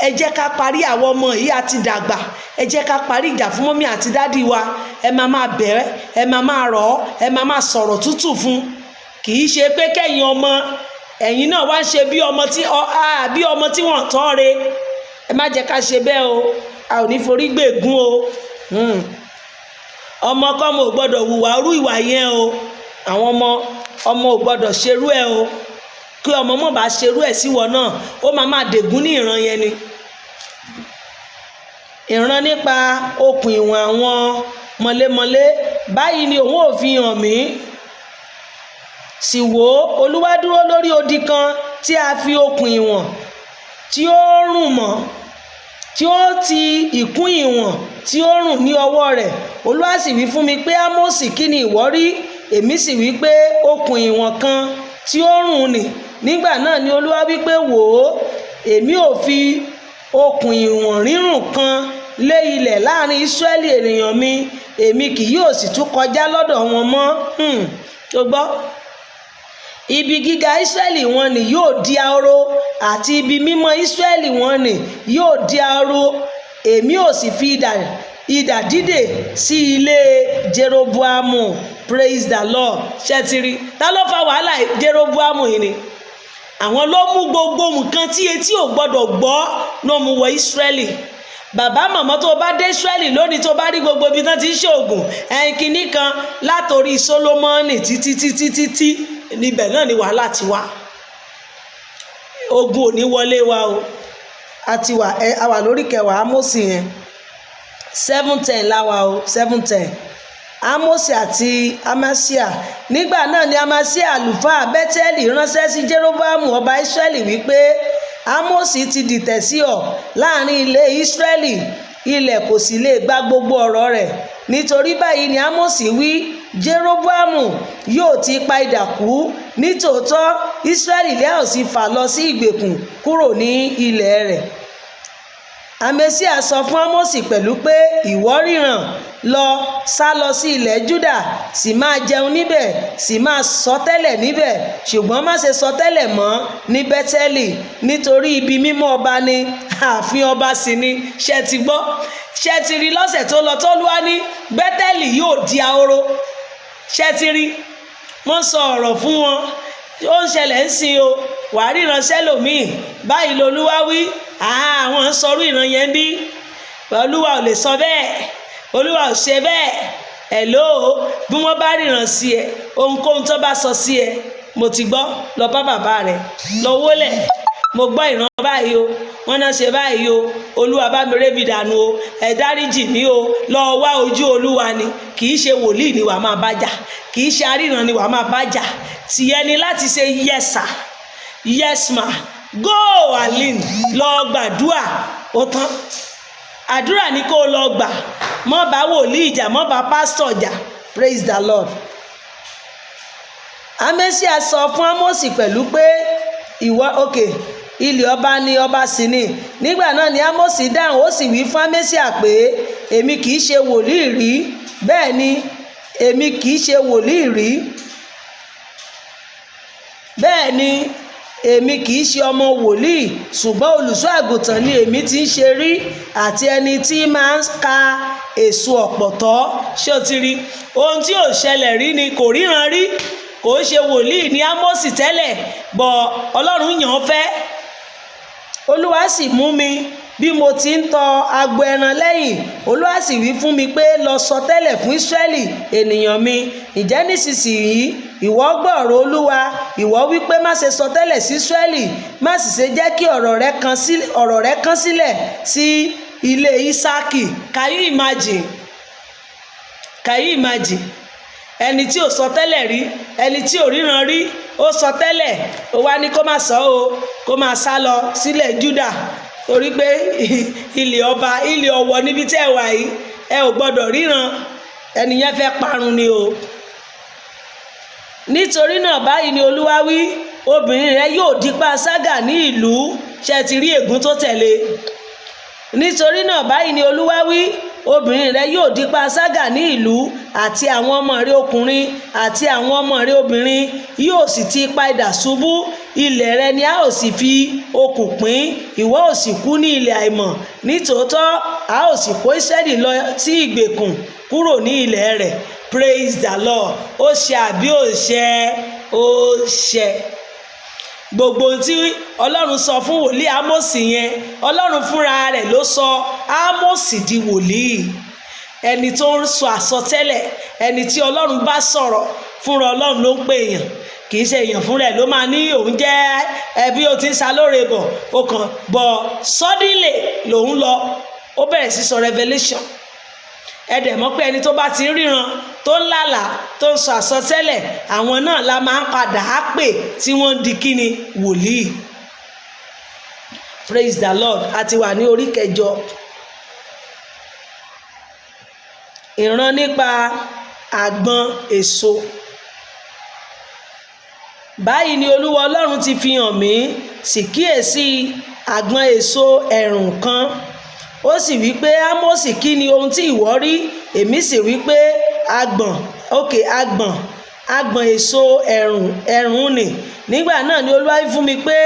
ẹ jẹ́ ká parí, àwọn ọmọ yìí àti dàgbà, ẹ jẹ́ ká parí ìjà fún mummy àti daddy wa. Ẹ máa máa bẹ̀ ẹ́, ẹ máa máa rọ̀ ọ́, ẹ máa máa sọ̀rọ̀ tútù fún. Kì í ṣe pé kẹ́yìn ọmọ, ẹ̀yin náà wá ń ṣe bí ọmọ tí wọ́n tọ́ re. Ẹ má jẹ́ ká ṣe bẹ́ẹ̀ o. A ò ní forí gbègún o. Ọmọ kọ́mọ ò gbọ́dọ̀ hùwà rú ìwà yẹn o. Àwọn ọmọ, ọmọ ò gbọ́dọ̀ ṣerú ẹ o. Kí ọmọ mọ̀ bá ṣerú ẹ̀ síwọ náà, ó máa máa dègún ní ìran yẹn ni. Ìran nípa okùn ìwọ̀n àwọn mọ̀lémọ̀lé. Báyìí ni òun ò fi hàn mí: sì wò ó, Olúwa dúró lórí odi kan tí a fi okùn ìwọ̀n tí ó rùn mọ́, tí ó ti ìkún ìwọ̀n tí ó rùn ní ọwọ́ rẹ̀. Olúwa sì wí fún mi pé, "Ámósì, kí ni ìwọ rí?" Èmi sì wí pé, "Okùn ìwọ̀n kan tí ó rùn nì." Nígbà náà ni Olúwa wí pé, "Wò ó, èmi ò fi okùn ìwọ̀n rírùn kan lé ilẹ̀ láàrin Ísírẹ́lì ènìyàn mi, èmi kì yóò sì tún kọjá lọ́dọ̀ wọn mọ́." Tó gbọ́, ibi gíga Ísírẹ́lì wọn ni yóò di ahoro, àti ibi mímọ́ Ísírẹ́lì wọn ni yóò di ahoro. Èmi ò sì fi idà dídè sí ilé Jeroboamu. Praise the Lord. Ṣé ti rí ta ló fa wàhálà? Jeroboamu yìí ni. Àwọn ló mú gbogbo nǹkan tí etí ò gbọdọ̀ gbọ́ ló mú wọ Ísírẹ́lì. Bàbá, màmá, tó bá dé Ísírẹ́lì lónìí, tó bá rí gbogbo ibi tán ti ń ṣoògùn ẹ̀yìn kínní kan látòrí Sólómọ́nì títí títí títí, níbẹ̀ náà ni wàhálà ti wá. Ogun ò ní wọlé wa o. A ti wà ẹ, a wà lórí 10 Ámósì yẹn, 7:10 láwa o, 7:10. Ámósì àti Amasia. Nígbà náà ni Amasia àlùfáà Bẹ́tẹ́lì ránṣẹ́ sí Jeroboamu ọba Ísírẹ́lì wípé, "Ámósì ti dìtẹ̀ sí ọ láàrin ilé Ísírẹ́lì, ilẹ̀ kò sì lè gba gbogbo ọ̀rọ̀ rẹ̀. Nítorí báyìí ni Ámósì wí: Jeroboamu yóò ti pa idà kú nítòótọ́, Ísírẹ́lì lẹ́à ò sì fà lọ sí ìgbèkùn kúrò ní ilẹ̀ rẹ̀." Amasia sọ fún Ámósì pẹ̀lú pé, "Ìwọ ríran lọ, sá lọ sí ilẹ̀ Júdà, sì máa jẹun níbẹ̀, sì máa sọtẹ́lẹ̀ níbẹ̀. Ṣùgbọ́n má ṣe sọtẹ́lẹ̀ mọ́ ní Bẹ́tẹ́lì, nítorí ibi mímọ́ ọba ni, ààfin ọba sì ni." Ṣe ti gbọ́? Ṣe ti rí lọ́sẹ̀ tó lọ tó lúwa ní Bẹ́tẹ́lì yóò di ahoro? Ṣe ti rí? Wọ́n sọ ọ̀rọ̀ fún wọn, ó ń ṣẹlẹ̀ ń sin o. Wàá ríran sẹ́lòmíì, báyìí lolúwa wí. Àwọn ń sọrú ìran yẹn bí Olúwa ò lè sọ bẹ́ẹ̀, Olúwa ò ṣe bẹ́ẹ̀. Hello, bí wọ́n bá ríran sí ẹ, ohunkóhun tó bá sọ sí ẹ, "Mo ti gbọ́," lọ bá bàbá rẹ, lọ wólẹ̀, "Mo gbọ́ ìran báyìí o, wọ́n náà ṣe báyìí o, Olúwa bá mi rébi dànù o, ẹ dáríjì mí o." Lọ wá ojú Olúwa ni. Kì í ṣe wòlíì ni wàá máa bá jà, kì í ṣe aríran ni wàá máa bá jà. Tìyẹ ni láti ṣe yes sir, yes ma, go alin, lọ gbàdúà. Ó tán, àdúrà ni kó o lọ gbà. Mọ́ bá wòlíì jà, mọ́ bá pásítọ̀ jà. Praise the Lord. Amasia sọ fún Ámósì pẹ̀lú pé, ìwọ, ok, ilẹ̀ ọba ni, ọba sì ni. Nígbà náà ni Ámósì dáhùn, ó sì wí fún Amasia pé, "Èmi kì í ṣe wòlíì rí, bẹ́ẹ̀ ni èmi kì í ṣe wòlíì rí, bẹ́ẹ̀ ni èmi kì í ṣe ọmọ wòlíì, ṣùgbọ́n olùṣọ́ àgùntàn ni èmi ti ń ṣe rí, àti ẹni tí máa ń ka èso ọ̀pọ̀tọ́." Ṣé o ti rí ohun tí ò ṣẹlẹ̀ rí ni? Kò ríran rí, kò ṣe wòlíì ní Ámósì tẹ́lẹ̀ bọ̀, Ọlọ́run yàn án fẹ́. "Olúwa sì mú mi bí mo ti ń tọ agbo ẹran lẹ́yìn, Olúwa sì wí fún mi pé, 'Lọ sọ tẹ́lẹ̀ fún Ísírẹ́lì ènìyàn mi. Ǹjẹ́ nísinsìnyí ìwọ gbọ́ ọ̀rọ̀ Olúwa. Ìwọ wí pé, má ṣe sọ tẹ́lẹ̀ sí Ísírẹ́lì, má sì ṣe jẹ́ kí ọ̀rọ̀ rẹ kan sílẹ̀ sí ilé Ísákì.'" Can you imagine? Can you imagine? Ẹni tí ò sọ tẹ́lẹ̀ rí, ẹni tí ò ríran rí, ó sọ tẹ́lẹ̀. Ó wá ní kó má sọ o, kó má sá lọ sílẹ̀ Júdà, torí pé ilẹ̀ ọba, ilẹ̀ ọ̀wọ̀ níbi tí ẹ wà yìí, ẹ ò gbọ́dọ̀ ríran. Ẹni yẹn fẹ́ parun ni o. "Nítorí náà báyìí ni Olúwa wí: obìnrin rẹ yóò di panṣágà ní ìlú." Ṣe ti rí ègún tó tẹ̀lé? "Nítorí náà báyìí ni Olúwa wí: Obìnrin rẹ yóò di panṣágà ní ìlú, àti àwọn ọmọ rẹ ọkùnrin àti àwọn ọmọ rẹ obìnrin yóò sì ti ipa idà ṣubú. Ilẹ̀ rẹ ni a ó sì fi okùn pín, ìwọ ó sì kú ní ilẹ̀ àìmọ̀. Nítòótọ́ a ó sì kó Ísírẹ́lì lọ sí ìgbèkùn kúrò ní ilẹ̀ rẹ̀. Praise the Lord. Ó ṣe àbí ó ṣe? Ó ṣe. Gbogbo ohun tí Ọlọ́run sọ fún wòlíì Ámósì yẹn, Ọlọ́run fúnra rẹ̀ ló sọ Ámósì di wòlíì, ẹni tó ń sọ àsọtẹ́lẹ̀, ẹni tí Ọlọ́run bá sọ̀rọ̀ fúnra. Ọlọ́run ló ń pè èèyàn, kì í ṣe èèyàn fúnra ẹ̀ ló máa ní òun jẹ́ ẹbí ó ti ń sa lóore bọ̀, ó kàn bọ̀ suddenly lòun lọ, ó bẹ̀rẹ̀ sí sọ revelation. Ẹ dẹ̀ mọ̀ pé ẹni tó bá ti ń ríran, tó ń lálàá, tó ń sọ àsọtẹ́lẹ̀, àwọn náà la máa ń padà á pè tí wọ́n ń di kíni? Wòlíì. Praise the Lord. A ti wà ní orí kẹjọ. Ìran nípa àgbọn èso. Báyìí ni Olúwa Ọlọ́run ti fi hàn mí: sì kíyèsí, àgbọn èso ẹ̀rùn kan. Ó sì wí pé, "Ámósì, kí ni ohun tí ìwọ rí?" Èmi sì wí pé, "Àgbọ̀n, òkè àgbọ̀n èso ẹ̀rùn nì." Nígbà náà ni Olúwa wí fún mi pé,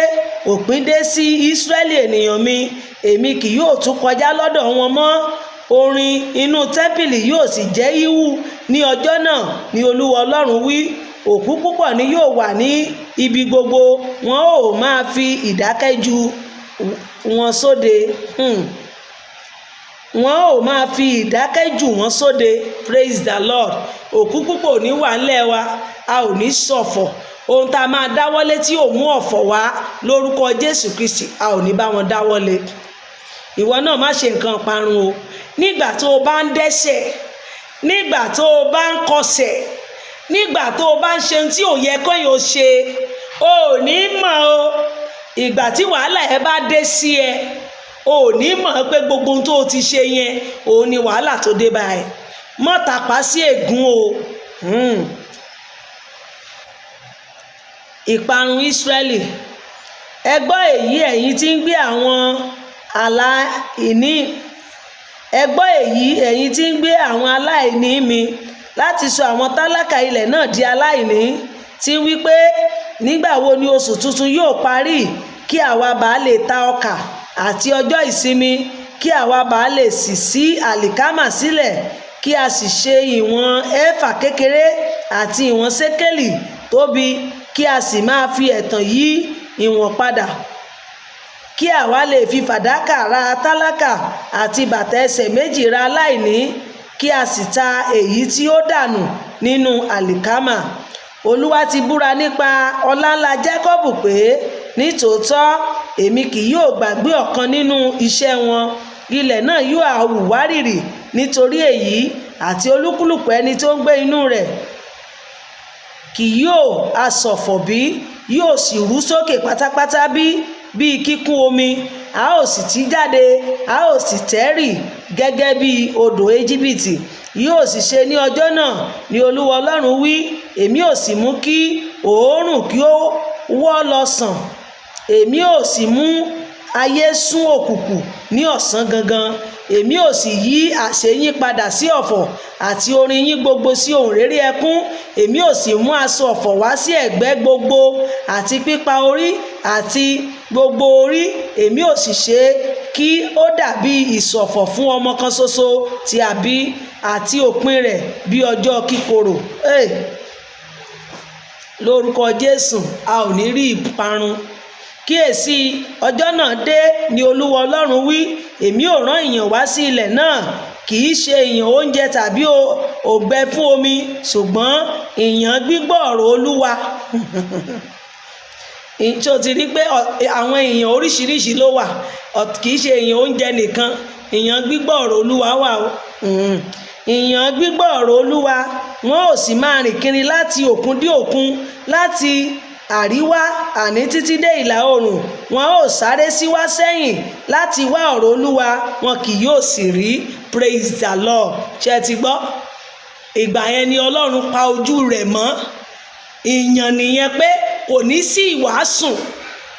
"Òpin dé sí Ísírẹ́lì ènìyàn mi. Èmi kì yóò tún kọjá lọ́dọ̀ wọn mọ́. Orin inú tẹ́ḿpìlì yóò sì jẹ́ híhù ní ọjọ́ náà," ni Olúwa Ọlọ́run wí. "Òkú púpọ̀ ni yóò wà ní ibi gbogbo. Wọn ó máa fi ìdákẹ́ jù wọn sóde. Wọn ó máa fi ìdákẹ́ jù wọ́n sóde." Praise the Lord. Òkú púpọ̀ ò ní wà ńlẹ̀ wa, a ò ní ṣọ̀fọ̀. Ohun tá a máa dáwọ́lé tí ò mú ọ̀fọ̀ wá, lórúkọ Jésù Kristi, a ò ní bá wọn dáwọ́lé. Ìwọ náà má ṣe nǹkan parun o. Nígbà tó o bá ń dẹ́ṣẹ̀, nígbà tó o bá ń kọsẹ̀, nígbà tó o bá ń ṣe ohun tí ò yẹ kọ́yìn o ṣe, o ò ní mọ̀ o. Ìgbà tí wàhálà ẹ bá dé sí ẹ, o ò ní mọ̀ pé gbogbo ohun tó o ti ṣe yẹn, òun ni wàhálà tó dé bá ẹ. Mọ́ tàpá sí ègún o. Ìparun Ísírẹ́lì. Ẹ gbọ́ èyí, ẹ̀yin tí ń gbé àwọn aláìní. Ẹ gbọ́ èyí, ẹ̀yin tí ń gbé àwọn aláìní mì láti sọ àwọn tálákà ilẹ̀ náà di aláìní, tí wí pé, "Nígbà wo ni oṣù tuntun yóò parí, kí àwa bá lè ta ọkà, àti ọjọ́ ìsinmi, kí àwa bá lè sì ṣí àlìkámà sílẹ̀, kí a sì ṣe ìwọ̀n éfà kékeré àti ìwọ̀n ṣékélì tóbi, kí a sì máa fi ẹ̀tàn yí ìwọ̀n padà, kí àwa lè fi fàdákà ra tálákà àti bàtà ẹsẹ̀ méjì ra aláìní, kí a sì ta èyí tí ó dànù nínú àlìkámà?" Olúwa ti búra nípa ọláńlá Jákọ́bù pé, "Nítòótọ́ èmi kì yóò gbàgbé ọ̀kan nínú iṣẹ́ wọn." Ilẹ̀ náà yóò ha wárìrì nítorí èyí, àti olúkúlùkù ẹni tó ń gbé inú rẹ̀ kì yóò ha ṣọ̀fọ̀ bí? Yóò sì rú sókè pátápátá bíi kíkún omi, a ó sì tì jáde, a ó sì tẹ̀rì gẹ́gẹ́ bí odò Íjíbítì. Yóò sì ṣe ní ọjọ́ náà, ní Olúwa Ọlọ́run wí, èmi ò sì mú kí oòrùn kí ó wọ̀ lọ sàn, èmi ò sì mú ayé sún òkùnkùn ní ọ̀sán gangan. Èmi ò sì yí àsè yín padà sí ọ̀fọ̀, àti orin yín gbogbo sí ohùn réré ẹkún. Èmi ò sì mú aṣọ ọ̀fọ̀ wá sí ẹ̀gbẹ́ gbogbo àti pípa orí àti gbogbo orí. Èmi ò sì ṣe kí ó dàbí ìṣọ̀fọ̀ fún ọmọ kan ṣoṣo tí a bí, àti òpin rẹ̀ bí ọjọ́ kíkorò. Hey! Lórúkọ Jésù, a ò ní rí ìparun. Kíyèsí, ọjọ́ náà dé, ní Olúwa Ọlọ́run wí. Èmi ò rán ìyàn wá sí ilẹ̀ náà, kì í ṣe ìyàn oúnjẹ tàbí òǹgbẹ fún omi, ṣùgbọ́n ìyàn gbígbọ́ ọ̀rọ̀ Olúwa. Tó ti rí pé àwọn èèyàn oríṣiríṣi ló wà, kì í ṣe èèyàn oúnjẹ nìkan. Ìyàn gbígbọ́ ọ̀rọ̀ Olúwa wà o. Ìyàn gbígbọ́ ọ̀rọ̀ Olúwa. Wọn ò sì máa rìn kiri láti òkun dé òkun, láti àríwá àní títí dé ìlà oòrùn. Wọn ò sáré síwá sẹ́yìn láti wá ọ̀rọ̀ Olúwa, wọn kì yóò sì rí. Praise the Lord. Ṣé ẹ ti gbọ́? Ìgbà yẹn ni Ọlọ́run pa ojú rẹ̀ mọ́. Ìyàn nìyẹn, pé kò ní sí ìwàásù.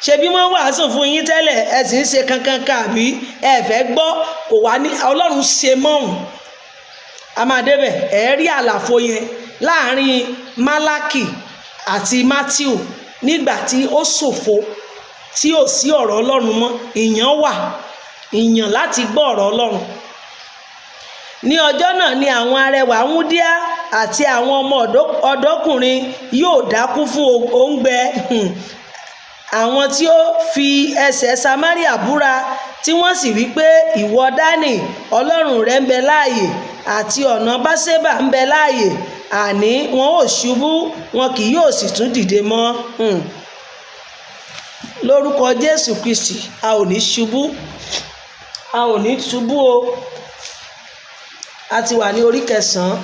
Ṣebí wọ́n wàásù fún yín tẹ́lẹ̀, ẹ sì ń ṣe kankan kàbí ẹ fẹ́ gbọ́. Kò wá ní Ọlọ́run ṣe mọ́hùn. A máa débẹ̀, ẹ rí àlàfo yẹn láàrin Málákì àti Matthew nígbà tí ó ṣòfo, tí ò sí ọ̀rọ̀ Ọlọ́run mọ́. Ìyàn wà, ìyàn láti gbọ́ ọ̀rọ̀ Ọlọ́run. Ní ọjọ́ náà ni àwọn arẹwà wúndíá àti àwọn ọmọ ọ̀dọ́kùnrin yóò dákú fún òǹgbẹ. Àwọn tí ó fi ẹsẹ̀ Samaria búra, tí wọ́n sì wí pé, "Ìwọ Dánì, ọlọ́run rẹ ń bẹ láàyè, àti ọ̀nà Báṣébà ń bẹ láàyè," àní wọn ò ṣubú, wọn kì yóò sì tún dìde mọ́. Lórúkọ Jésù Kristi, a ò ní ṣubú, a ò ní ṣubú o. A ti wà ní orí kẹsàn-án,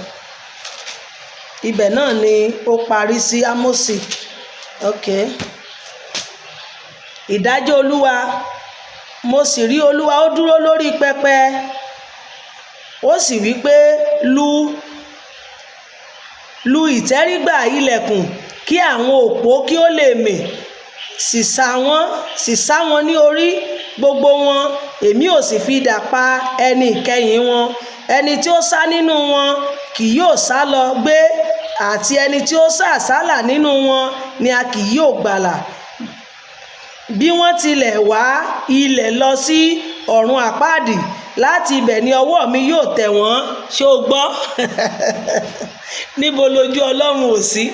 ibẹ̀ náà ni ó parí sí, Ámósì. Ok, ìdájọ́ Olúwa. Mo sì rí Olúwa, ó dúró lórí pẹpẹ, ó sì wí pé, Lu ìtẹ́rígbà ilẹ̀kùn, kí àwọn òpó kí ó lè mì, sì sá wọn ní orí gbogbo wọn. Èmi ò sì fi idà pa ẹni ìkẹyìn wọn. Ẹni tí ó sá nínú wọn kì yóò sá lọ gbé, àti ẹni tí ó sá àsálà nínú wọn ni a kì yóò gbàlà. Bí wọ́n tilẹ̀ wá ilẹ̀ lọ sí ọ̀run àpáàdì, láti ibẹ̀ ni ọwọ́ mi yóò tẹ̀ wọ́n." Ṣé o gbọ́? Níbo lójú Ọlọ́run ò sí?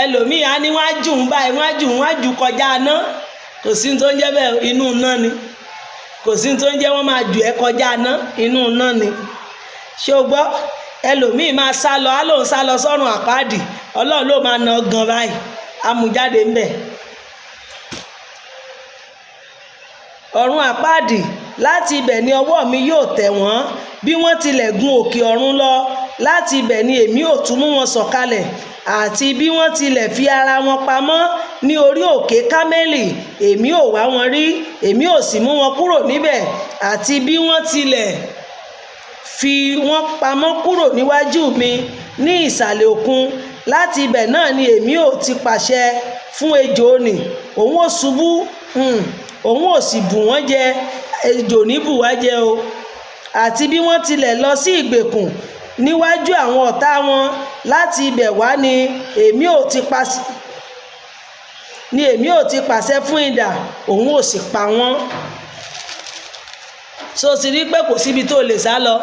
Ẹlòmíì á ní wọ́n á jù ń báyìí, wọ́n á jù, wọ́n á jù kọjá iná. Kò sí tó ń jẹ́ bẹ́ẹ̀, inú iná ni. Kò sí tó ń jẹ́ wọ́n máa jù ẹ́ kọjá iná, inú iná ni. Ṣé o gbọ́? Ẹlòmíì máa sá lọ, á lóun sá lọ sọ́run àpáàdì, Ọlọ́run ló máa na gan báyìí, amújáde ńbẹ̀. Ọ̀run àpáàdì, láti ibẹ̀ ni ọwọ́ mi yóò tẹ̀ wọ́n. Bí wọ́n tilẹ̀ gun òkè ọ̀run lọ, láti ibẹ̀ ni èmi ò tún mú wọn sọ̀kalẹ̀. Àti bí wọ́n tilẹ̀ fi ara wọn pamọ́ ní orí òkè Kámẹ́lì, èmi ò wá wọn rí, èmi ò sì mú wọn kúrò níbẹ̀. Àti bí wọ́n tilẹ̀ fi wọ́n pamọ́ kúrò níwájú mi ní ìsàlẹ̀ òkun, láti ibẹ̀ náà ni èmi ò ti pàṣẹ fún ejò nì, òun ò ṣubú, òun ò sì bù wọ́n jẹ." Ejò ní bù wá jẹ o. "Àti bí wọ́n tilẹ̀ lọ sí ìgbèkùn níwájú àwọn ọ̀tá wọn, láti ibẹ̀ wá ni èmi ò ti pàṣẹ fún idà, òun ò sì pa wọ́n." So sì rí pé kò síbi tó lè sá lọ,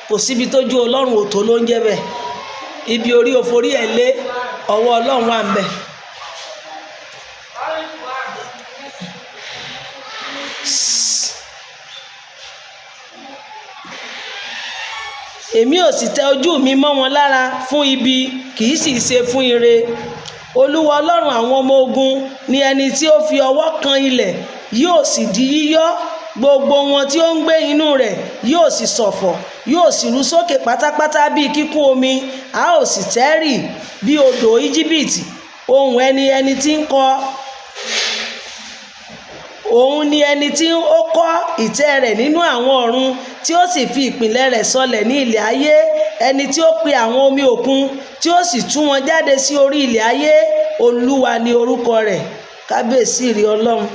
kò síbi tójú Ọlọ́run ò tó ló ń jẹ́ bẹ́ẹ̀. Ibi orí òforí ẹ̀ lé, ọwọ́ Ọlọ́run wà ń bẹ̀. "Èmi ò sì tẹ ojú mi mọ́ wọn lára fún ibi, kì í sì ṣe fún ire. Olúwa Ọlọ́run àwọn ọmọ ogun ni ẹni tí ó fi ọwọ́ kan ilẹ̀, yóò sì di yíyọ́. Gbogbo wọn tí ó ń gbé inú rẹ̀ yóò sì ṣọ̀fọ̀, yóò sì ru sókè pátápátá bíi kíkún omi, a ó sì tẹ́rì bí odò Íjíbítì. Ohùn ẹni tí ń kọ, òun ni ẹni tí ó kọ́ ìtẹ́ rẹ̀ nínú àwọn ọ̀run, tí ó sì fi ìpìlẹ̀ rẹ̀ sọlẹ̀ ní ilẹ̀ ayé, ẹni tí ó pe àwọn omi òkun, tí ó sì tú wọn jáde sí orí ilẹ̀ ayé. Olúwa ni orúkọ rẹ̀." Kábíyèsí rí Ọlọ́run.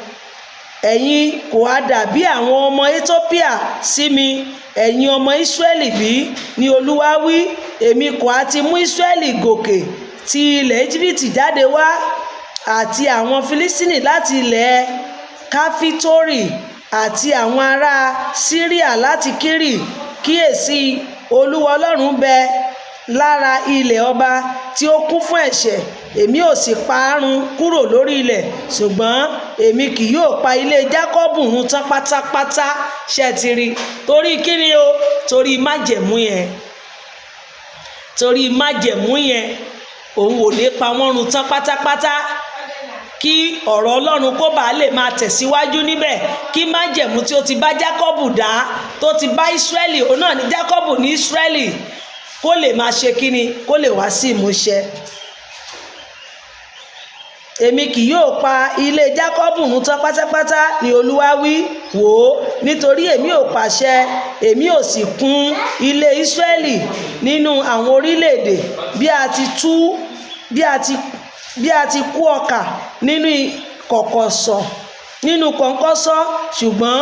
"Ẹ̀yin kò á dàbí àwọn ọmọ Étópíà sí mi, ẹ̀yin ọmọ Ísírẹ́lì bí?" ni Olúwa wí. "Èmi kò á ti mú Ísírẹ́lì gòkè ti ilẹ̀ Íjíbítì jáde wá, àti àwọn Filistini láti ilẹ̀ Káfítorì, àti àwọn ará Síríà láti Kírì? Kíyèsí, Olúwa Ọlọ́run bẹ lára ilẹ̀ ọba tí ó kún fún ẹ̀ṣẹ̀, èmi ò sì pa á run kúrò lórí ilẹ̀, ṣùgbọ́n èmi kì yóò pa ilé Jákọ́bù run tán pátápátá." Ṣé ẹ ti rí? Torí kíni o? Torí májẹ̀mú yẹn. Torí májẹ̀mú yẹn, òun ò ní pa wọ́n run tán pátápátá, kí ọ̀rọ̀ Ọlọ́run kó bàa lè máa tẹ̀síwájú níbẹ̀, kí májẹ̀mú tí ó ti bá Jákọ́bù dá, tó ti bá Ísírẹ́lì, òun náà ní Jákọ́bù ní Ísírẹ́lì, kó lè máa ṣe kíni, kó lè wá sí ìmúṣẹ. "Èmi kì yóò pa ilé Jákọ́bù run tán pátápátá," ni Olúwa wí. "Wò ó, nítorí èmi ò pàṣẹ, èmi ò sì kún ilé Ísírẹ́lì nínú àwọn orílẹ̀-èdè, bí a ti tú bí a ti bí a ti kó ọkà nínú kọ̀kọ̀sọ̀ nínú kọ̀ǹkọ̀sọ̀, ṣùgbọ́n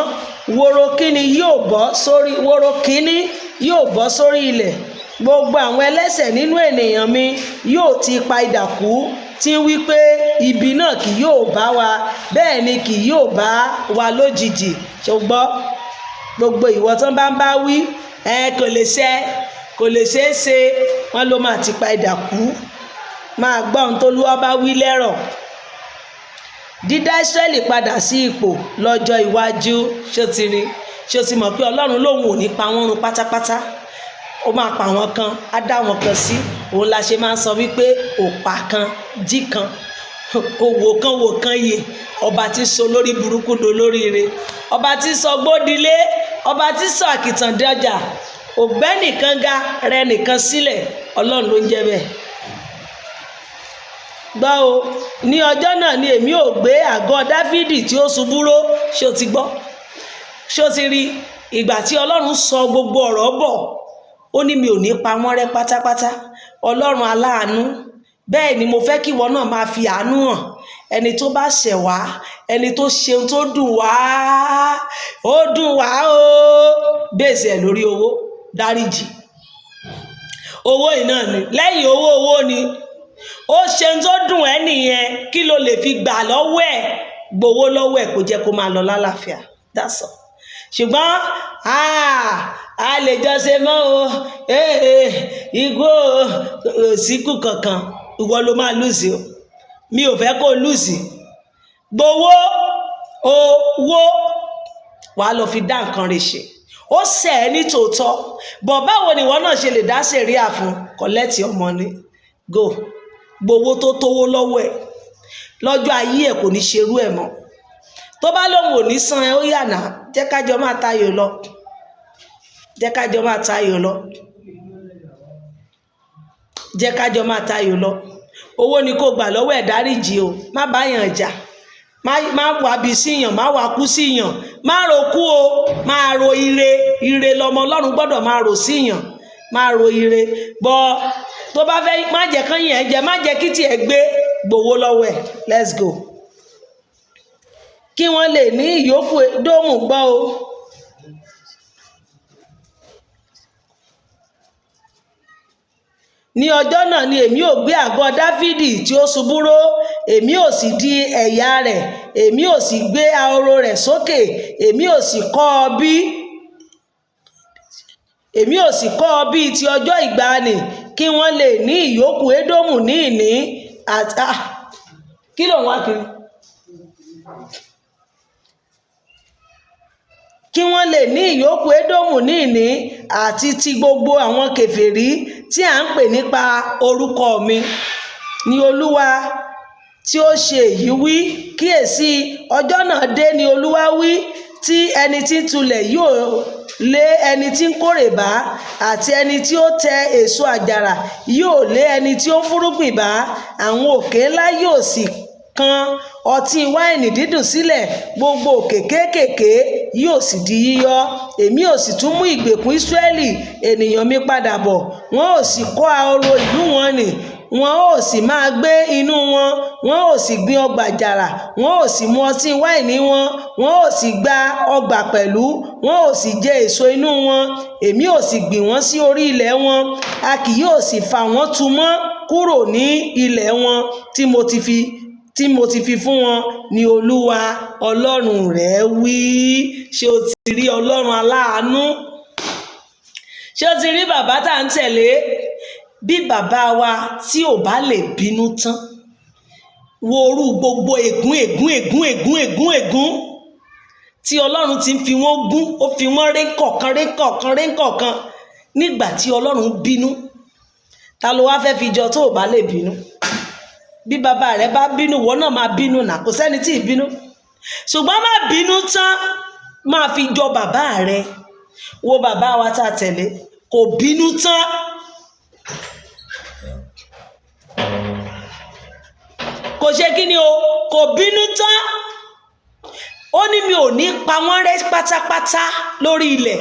woro kíni yóò bọ́ sórí, woro kíní yóò bọ́ sórí ilẹ̀. Gbogbo àwọn ẹlẹ́ṣẹ̀ nínú ènìyàn mi yóò ti pa idà kú, tí ń wí pé ibi náà kì yóò bá wa, bẹ́ẹ̀ ni kì yóò bá wa lójijì. Ṣùgbọ́n gbogbo ìwọ tán bá ń bá wí ẹ, kò lè ṣe, kò lè ṣeé ṣe, wọn ló máa ti pa idà kú. Máa gbọ́ ohun tó lúwa bá wí lẹ́rọ̀. Dídá Ísírẹ́lì padà sí ipò lọ́jọ́ iwájú. Ṣó ti rí? Ṣó ti mọ̀ pé Ọlọ́run lòun ò ní pa wọ́n run pátápátá? Ó máa pa àwọn kan, á dá wọn kan sí. Òun la ṣe máa ń sọ wípé òpà kan jí kan, òwò kan wò kan yè. Ọba tí sọ lórí burúkú do lóríire, ọba tí sọ gbódilé, ọba tí sọ àkìtàn dọjà, ògbẹ́ nìkan ga rẹ nìkan sílẹ̀, Ọlọ́run ló ń jẹ́ bẹ́ẹ̀. Gbọ́ o, ní ọjọ́ náà ni èmi ò gbé àgọ́ Dáfídì tí ó ṣubú ró. Ṣé o ti gbọ́? Ṣé o ti rí ìgbà tí Ọlọ́run sọ gbogbo ọ̀rọ̀ bọ̀? Ó ní mi ò ní pa wọ́n rẹ́ pátápátá. Ọlọ́run aláàánú. Bẹ́ẹ̀ ni mo fẹ́ kí ìwọ náà máa fi àánú hàn ẹni tó bá ṣẹ̀ wá, ẹni tó ṣeun tó dùn wá, ó dùn wá o. Bẹ́ẹ̀sì ẹ̀ lórí owó, dáríjì. Owó yìí náà ni, lẹ́yìn owó, owó ni. Ó ṣeun tó dùn ẹ́ nìyẹn, kí ló lè fi gbà lọ́wọ́ ẹ̀? Gbowó lọ́wọ́ ẹ̀, kó jẹ́ kó máa lọ lálàáfíà. That's all. Ṣùgbọ́n a lè jọ ṣe mọ́ o, igbó òsínkù kankan, ìwọ ló máa lose o. Mi ò fẹ́ kó lose. Gbowó owó, wàá lọ fi dá nǹkan rẹ̀ ṣe. Ó ṣẹ̀ ẹ́ ní tòótọ́ bọ̀, báwo ni ìwọ náà ṣe lè dá sẹ̀ríà fún? Collect your money, go. Gbowó tó tówó lọ́wọ́ ẹ̀, lọ́jọ́ ayé ẹ̀ kò ní ṣerú ẹ̀ mọ́. Tó bá lóun ò ní san ẹ, ó yànà. Jẹ́ kájọ máa tayò lọ, jẹ́ kájọ máa tayò lọ, jẹ́ kájọ máa tayò lọ. Owó ni kò gbà lọ́wọ́ ẹ̀, dáríjì o. Má bá yàn jà, má wàbí síyàn, má wà kú síyàn, má ro kú o, máa ro ire. Ire lọmọ Ọlọ́run gbọ́dọ̀ máa rò síyàn, máa ro ire bọ́. Tó bá fẹ́, má jẹ́ kán yẹn jẹ, má jẹ́ kí tiẹ̀ gbé. Gbowó lọ́wọ́ ẹ̀, let's go. Kí wọ́n lè ní ìyókù dómù. Gbọ́ o. Ní ọjọ́ náà ni èmi ò gbé àgọ́ Dáfídì tí ó ṣubú ró, èmi ò sì di ẹ̀yà rẹ̀, èmi ò sì gbé ahoro rẹ̀ sókè, èmi ò sì kọ́ ọ bí, èmi ò sì kọ́ ọ bí ti ọjọ́ ìgbàanì, kí wọ́n lè ní ìyókù Édómù ní ìní àti kí ló ń wá kiri? Kí wọ́n lè ní ìyókù Édómù ní ìní àti ti gbogbo àwọn kèfèrí tí à ń pè nípa orúkọ mi, ní Olúwa tí ó ṣe èyí wí. Kíyèsí, ọjọ́ náà dé, ní Olúwa wí, tí ẹni tí ń tulẹ̀ yóò lé ẹni tí ń kórè bá, àti ẹni tí ó tẹ èso àjàrà yóò lé ẹni tí ó ń fúnrúgbìn bá. Àwọn òkè ńlá yóò sì kan ọtí wáìnì dídùn sílẹ̀, gbogbo òkè kéékèèké yóò sì di yíyọ́. Èmi ò sì tún mú ìgbèkùn Ísírẹ́lì ènìyàn mi padà bọ̀, wọn ò sì kọ́ ahoro ìlú wọn nì, wọn ò sì máa gbé inú wọn, wọn ò sì gbin ọgbà àjàrà, wọn ò sì mu ọtí wáìnì wọn, wọn ò sì gba ọgbà pẹ̀lú, wọn ò sì jẹ èso inú wọn. Èmi ò sì gbìn wọ́n sí orí ilẹ̀ wọn, a kì yóò sì fà wọ́n tu mọ́ kúrò ní ilẹ̀ wọn tí mo ti fi fún wọn, ní Olúwa Ọlọ́run rẹ̀ wí. Ṣé o ti rí Ọlọ́run aláàánú? Ṣé o ti rí bàbá tá à ń tẹ̀lé? Bí bàbá wa tí ò bá lè bínú tán, wo orú gbogbo ègún, ègún, ègún, ègún, ègún, ègún tí Ọlọ́run ti ń fi wọ́n gún, ó fi wọ́n ré kọ̀ọ̀kan, ré kọ̀ọ̀kan, ré kọ̀ọ̀kan nígbà tí Ọlọ́run bínú. Ta ló wá fẹ́ fi jọ tó ò bá lè bínú? Bí bàbá rẹ bá bínú, ìwọ náà máa bínú nà. Kò sẹ́ni tí ì bínú, ṣùgbọ́n má bínú tán, máa fi jọ bàbá rẹ. Wo bàbá wa tá a tẹ̀lé, kò bínú tán. Kò ṣe kí ni o, kò bínú tán. Ó ní mi ò ní pa wọ́n rẹ́ pátápátá lórí ilẹ̀.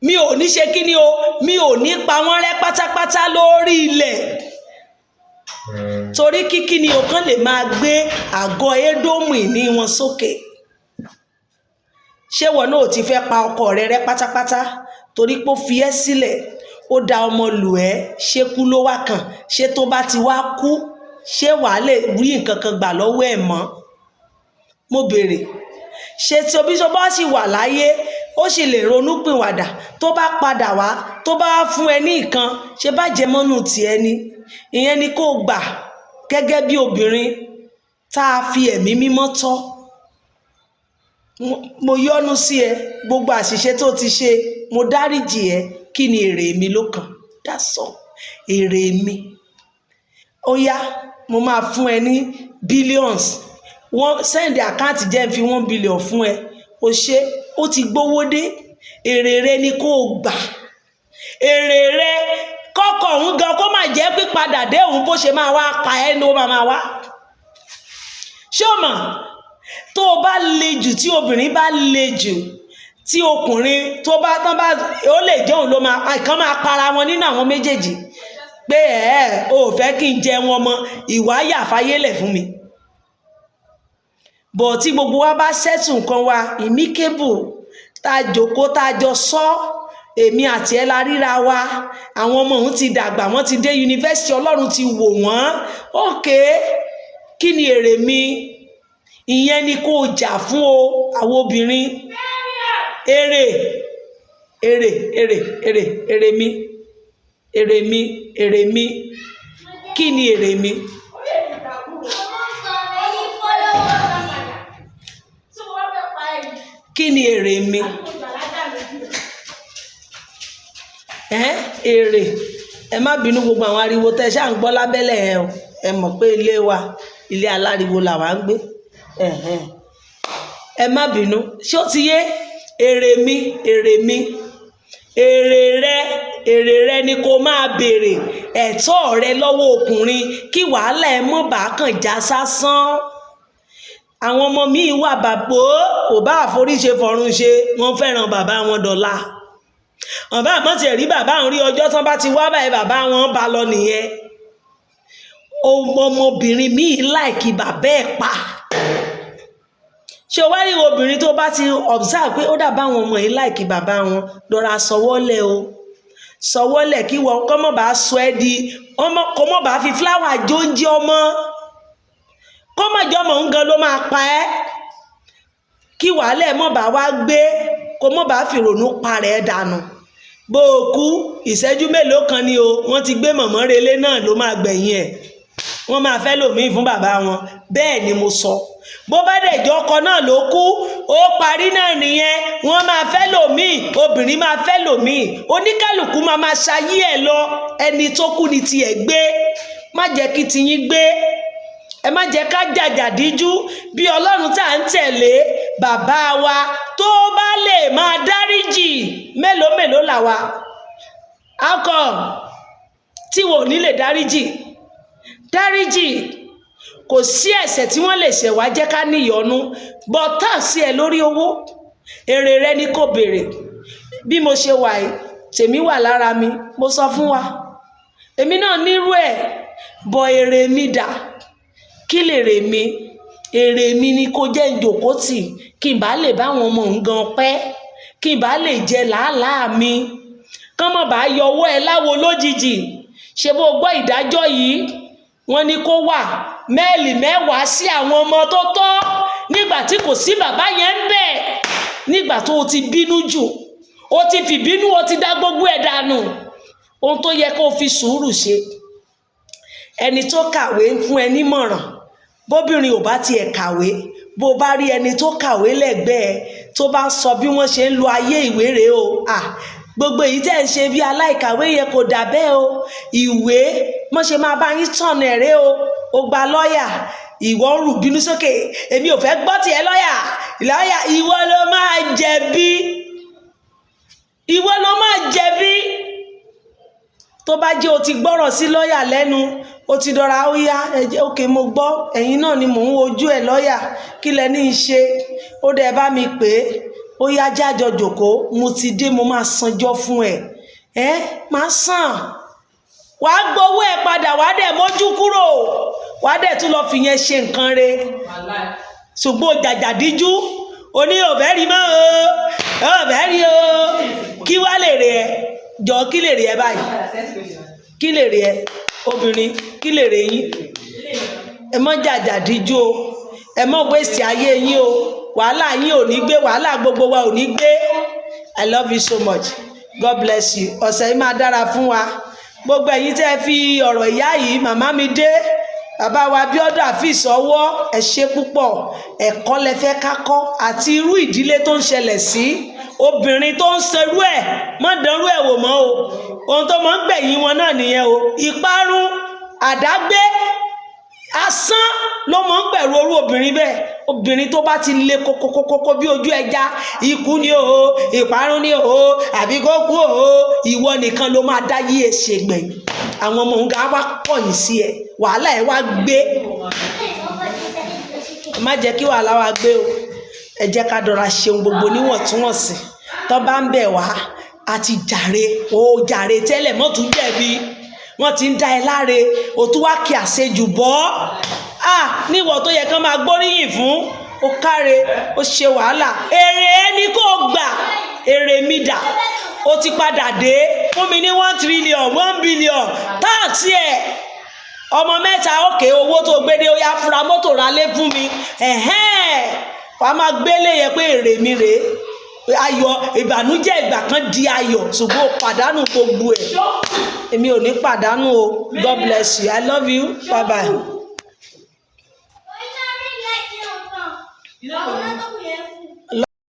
Mi ò ní ṣe kí ni o, mi ò ní pa wọ́n rẹ́ pátápátá lórí ilẹ̀. Torí kíkí ni ọ̀kan lè máa gbé àgọ́ Édómù ìní wọn sókè. Ṣé wọn náà ò ti fẹ́ pa ọkọ rẹ rẹ́ pátápátá torí pé ó fi ẹ́ sílẹ̀, ó da ọmọ lù ẹ́? Ṣé kú ló wá kàn? Ṣé tó bá ti wá kú, ṣé wàá lè rí nǹkan kan gbà lọ́wọ́ ẹ̀ mọ́? Mo béèrè. Ṣé tí obi tó bá sì wà láyé, ó sì lè ronúpìwàdà? Tó bá padà wá, tó bá fún ẹ ní nǹkan, ṣe bá jẹ mọ́nú tiẹ̀ ni? Ìyẹn ni kó gbà gẹ́gẹ́ bí obìnrin tá a fi Ẹ̀mí Mímọ́ tọ́. Mo yọ́nú sí ẹ, gbogbo àṣìṣe tó ti ṣe, mo dáríjì ẹ. Kí ni èrè mi ló kàn? That's all. Èrè mi, ó yá, mo máa fún ẹ ní billions. Wọ́n send account, jẹ́ n fi 1 billion fún ẹ. O ṣe, ó ti gbówó dé. Èrè rẹ ni kó o gbà. Èrè rẹ kọ́kọ́ òun gan, kó má jẹ́ pípadà dé òun bó ṣe máa wá pa ẹ́ ló máa máa wá. Ṣé o mọ̀, tó o bá le jù, tí obìnrin bá le jù, tí ọkùnrin tó bá tán bá, ó lè jẹ́ òun ló máa kàn máa para wọn nínú àwọn méjèèjì, pé ẹ ẹ o ò fẹ́ kí n jẹun ọmọ, ìwà yà fáyélẹ̀ fún mi. Bọ̀ tí gbogbo wa bá settle nǹkan wa amicable, tá a jókòó, tá a jọ sọ, èmi àti ẹ la ríra wa, àwọn ọmọ òun ti dàgbà, wọ́n ti dé yunifásitì, Ọlọ́run ti wò wọ́n. Ókè, kí ni èrè mi? Ìyẹn ni kó o jà fún o. Àwọn obìnrin, èrè, èrè, èrè, èrè, èrè mi, èrè mi, èrè mi. Kí ni èrè mi? Ẹ̀yin fọlọ́wọ́ mi. Kí ni èrè mi? Ẹ́ èrè, ẹ má bínú, gbogbo àwọn ariwo tẹ́ ẹ ṣáà ń gbọ́ lábẹ́lẹ̀ ẹ o, ẹ mọ̀ pé ilé wa, ilé aláriwo làwa ń gbé. Ẹ̀hẹ́n. Ẹ má bínú. Ṣé ó ti yé? Èrè mi, èrè mi, èrè rẹ, èrè rẹ ni kó máa béèrè ẹ̀tọ́ rẹ lọ́wọ́ ọkùnrin, kí wàhálà ẹ mọ́ bàá kàn já sásán. Àwọn ọmọ míì wà, bàbá ò bá àforíṣe fọ̀run ṣe, wọ́n fẹ́ràn bàbá wọn dọ̀la. Ọ̀bá àmọ́ tiẹ̀ rí bàbá òun rí, ọjọ́ tán bá ti wá báyìí, bàbá wọn bá lọ nìyẹn. Ọmọbìnrin míì like bàbá ẹ̀ pa. Ṣé o wá rí obìnrin tó bá ti observe pé ó dàbá àwọn ọmọ yìí like bàbá wọn, lọ́ra sọwọ́lẹ̀ o, sọwọ́lẹ̀, kí wọ́n kọ́ mọ̀ bá sọ ẹ́ di ọmọ, kọ́ mọ̀ bá fi flower jó oúnjẹ ọmọ, kọ́ mọ̀ jọ́ ọmọ òun gan ló máa pa ẹ́, kí wàhálà ẹ̀ mọ̀ bá wá gbé, kó mọ̀ bá fìrònú parẹ́ ẹ̀ dànù. Bó o kú, ìṣẹ́jú mélòó kan ni o, wọ́n ti gbé mọ̀mọ́ relé náà ló máa gbẹ̀yìn ẹ̀, wọ́n máa fẹ́ lòmíì fún bàbá wọn. Bẹ́ẹ̀ ni mo sọ. Bó bá dẹ̀ jọ ọkọ náà ló kú, ó parí náà nìyẹn, wọ́n máa fẹ́ lòmíì, obìnrin máa fẹ́ lòmíì, oníkálukú máa máa ṣayé ẹ̀ lọ. Ẹni tó kú ni tiẹ̀ gbé. Má jẹ́ kí tiyín gbé. Ẹ má jẹ́ ká jàjàdíjú. Bí Ọlọ́run tá à ń tẹ̀lé, bàbá wa tó bá lè máa dáríjì, mélòó mélòó làwa? How come tí wò ní lè dáríjì? Dáríjì. Kò sí ẹ̀ṣẹ̀ tí wọ́n lè ṣẹ̀ wá jẹ́ ká níyọnu bọ́ tá sí ẹ lórí owó. Èrè rẹ ni kò béèrè. Bí mo ṣe wà yìí, tèmi wà lára mi. Mo sọ fún wa, èmi náà nírú ẹ̀ bọ. Èrè mi dà? Kí lèrè mi? Èrè mi ni kó jẹ́ ìjòkó tì, kí n bá lè bá àwọn ọmọ òun gan pẹ́, kí n bá lè jẹ làálàá mi, kán mọ̀ bá yọ ọwọ́ ẹ láwo lójijì. Ṣe bó gbọ́ ìdájọ́ yìí? Wọ́n ní kó wà mẹ́ẹ̀lì 10 sí àwọn ọmọ tó tọ́ nígbà tí kò sí bàbá yẹn ń bẹ̀. Nígbà tó o ti bínú jù, o ti fìbínú, o ti dá gbogbo ẹ̀ dànù, ohun tó yẹ kó o fi sùúrù ṣe. Ẹni tó kàwé ń fún ẹ nímọ̀ràn. Bóbìnrin ò bá tiẹ̀ kàwé, bó bá rí ẹni tó kàwé lẹ́gbẹ̀ẹ́, tó bá sọ bí wọ́n ṣe ń lo ayé ìwé rèé o, ah, gbogbo èyí tẹ́ ń ṣe bí aláìkàwé yẹn kò dà bẹ́ẹ̀ o, ìwé mọ́ ṣe máa bá yín tọ̀nà ẹ̀rẹ́ o. Ó gba lọ́ọ̀yà, ìwọ ń rù bínú sókè, èmi ò fẹ́ gbọ́ tiẹ̀. Lọ́ọ̀yà, lọ́ọ̀yà, ìwọ ló máa jẹ̀bi, ìwọ ló máa jẹ̀bi. Tó bá jẹ́ o ti gbọ́rọ̀ sí lọ́ọ̀yà lẹ́nu, o ti dọ̀ra, ó yá, ẹ jẹ́ òkè, mo gbọ́, ẹ̀yin náà ni mò ń wojú ẹ̀. Lọ́ọ̀yà, kí lẹ ní í ṣe? Ó dẹ̀ bá mi pè é, ó yá, jájọ jòkó, mo ti dé, mo máa sanjọ́ fún ẹ, ẹ máa sàn, wàá gbowó ẹ padà, wàá dẹ̀ mójú kúrò. Wàá dẹ̀ tún lọ fi yẹn ṣe nǹkan re. Ṣùgbọ́n o jàjàdíjú, oní òfẹ́ rí mọ́ o, òfẹ́ rí o. Kí wá lè rè ẹ jọ? Kí lè rè ẹ báyìí? Kí lè rè ẹ, obìnrin? Kí lè rè yín? Ẹ mọ́ jàjàdíjú o, ẹ mọ́ waste ayé yín o. Wàhálà yín ò ní gbé, wàhálà gbogbo wa ò ní gbé. I love you so much. God bless you. Ọ̀sẹ̀ yìí máa dára fún wa. Gbogbo ẹ̀yin tẹ́ ẹ fi ọ̀rọ̀ ìyá yìí, màmá mi dé, bàbá wa Bíọ́dún Àfíìs ọwọ́, ẹ ṣe púpọ̀. Ẹ̀kọ́ lẹ fẹ́ ká kọ́ àti irú ìdílé tó ń ṣẹlẹ̀ sí obìnrin tó ń ṣerú ẹ̀. Má dánrú ẹ̀ wò mọ́ o. Ohun tó máa ń gbẹ̀yìn wọn náà nìyẹn o. Ìparun, àdágbé, asán ló máa ń gbẹ̀rù orú obìnrin bẹ́ẹ̀. Obìnrin tó bá ti le kókókókó bí ojú ẹja, ikú ni o, ìparun ni o, àbí kó kú o. Ìwọ nìkan ló máa dá yí èsè gbẹ̀yìn. Àwọn ọmọ òun gan wá kọ̀yìn sí ẹ, wàhálà ẹ wá gbé. Ẹ má jẹ́ kí wàhálà wa gbé o. Ẹ jẹ́ ká dọ̀ra ṣeun gbogbo níwọ̀ntúnwọ̀nsì. Tó bá ń bẹ̀ wá, a ti jàre o, jàre tẹ́lẹ̀, mọ́ tún jẹ̀bi. Wọ́n ti ń dá ẹ láre, o tún wá kí àṣejù bọ́ ah níwọ̀ tó yẹ kán máa gbóríyìn fún. Ó káre, ó ṣe wàhálà, èrè ẹni kò gbà. Èrè mi dà? Ó ti padà dé fún mi ní 1 trillion, 1 billion tax ẹ̀, ọmọ mẹ́ta òkè, owó tó gbé dé, ó yá, fura mọ́tò ralé fún mi. Ẹ̀hẹ́n, wàá máa gbélé yẹn pé èrè mi rèé. Ayọ̀ ìbànújẹ́ ìgbà kan di ayọ̀, ṣùgbọ́n ó pàdánù gbogbo ẹ̀. Èmi ò ní pàdánù o. God bless you. I love you. Bye bye. You know.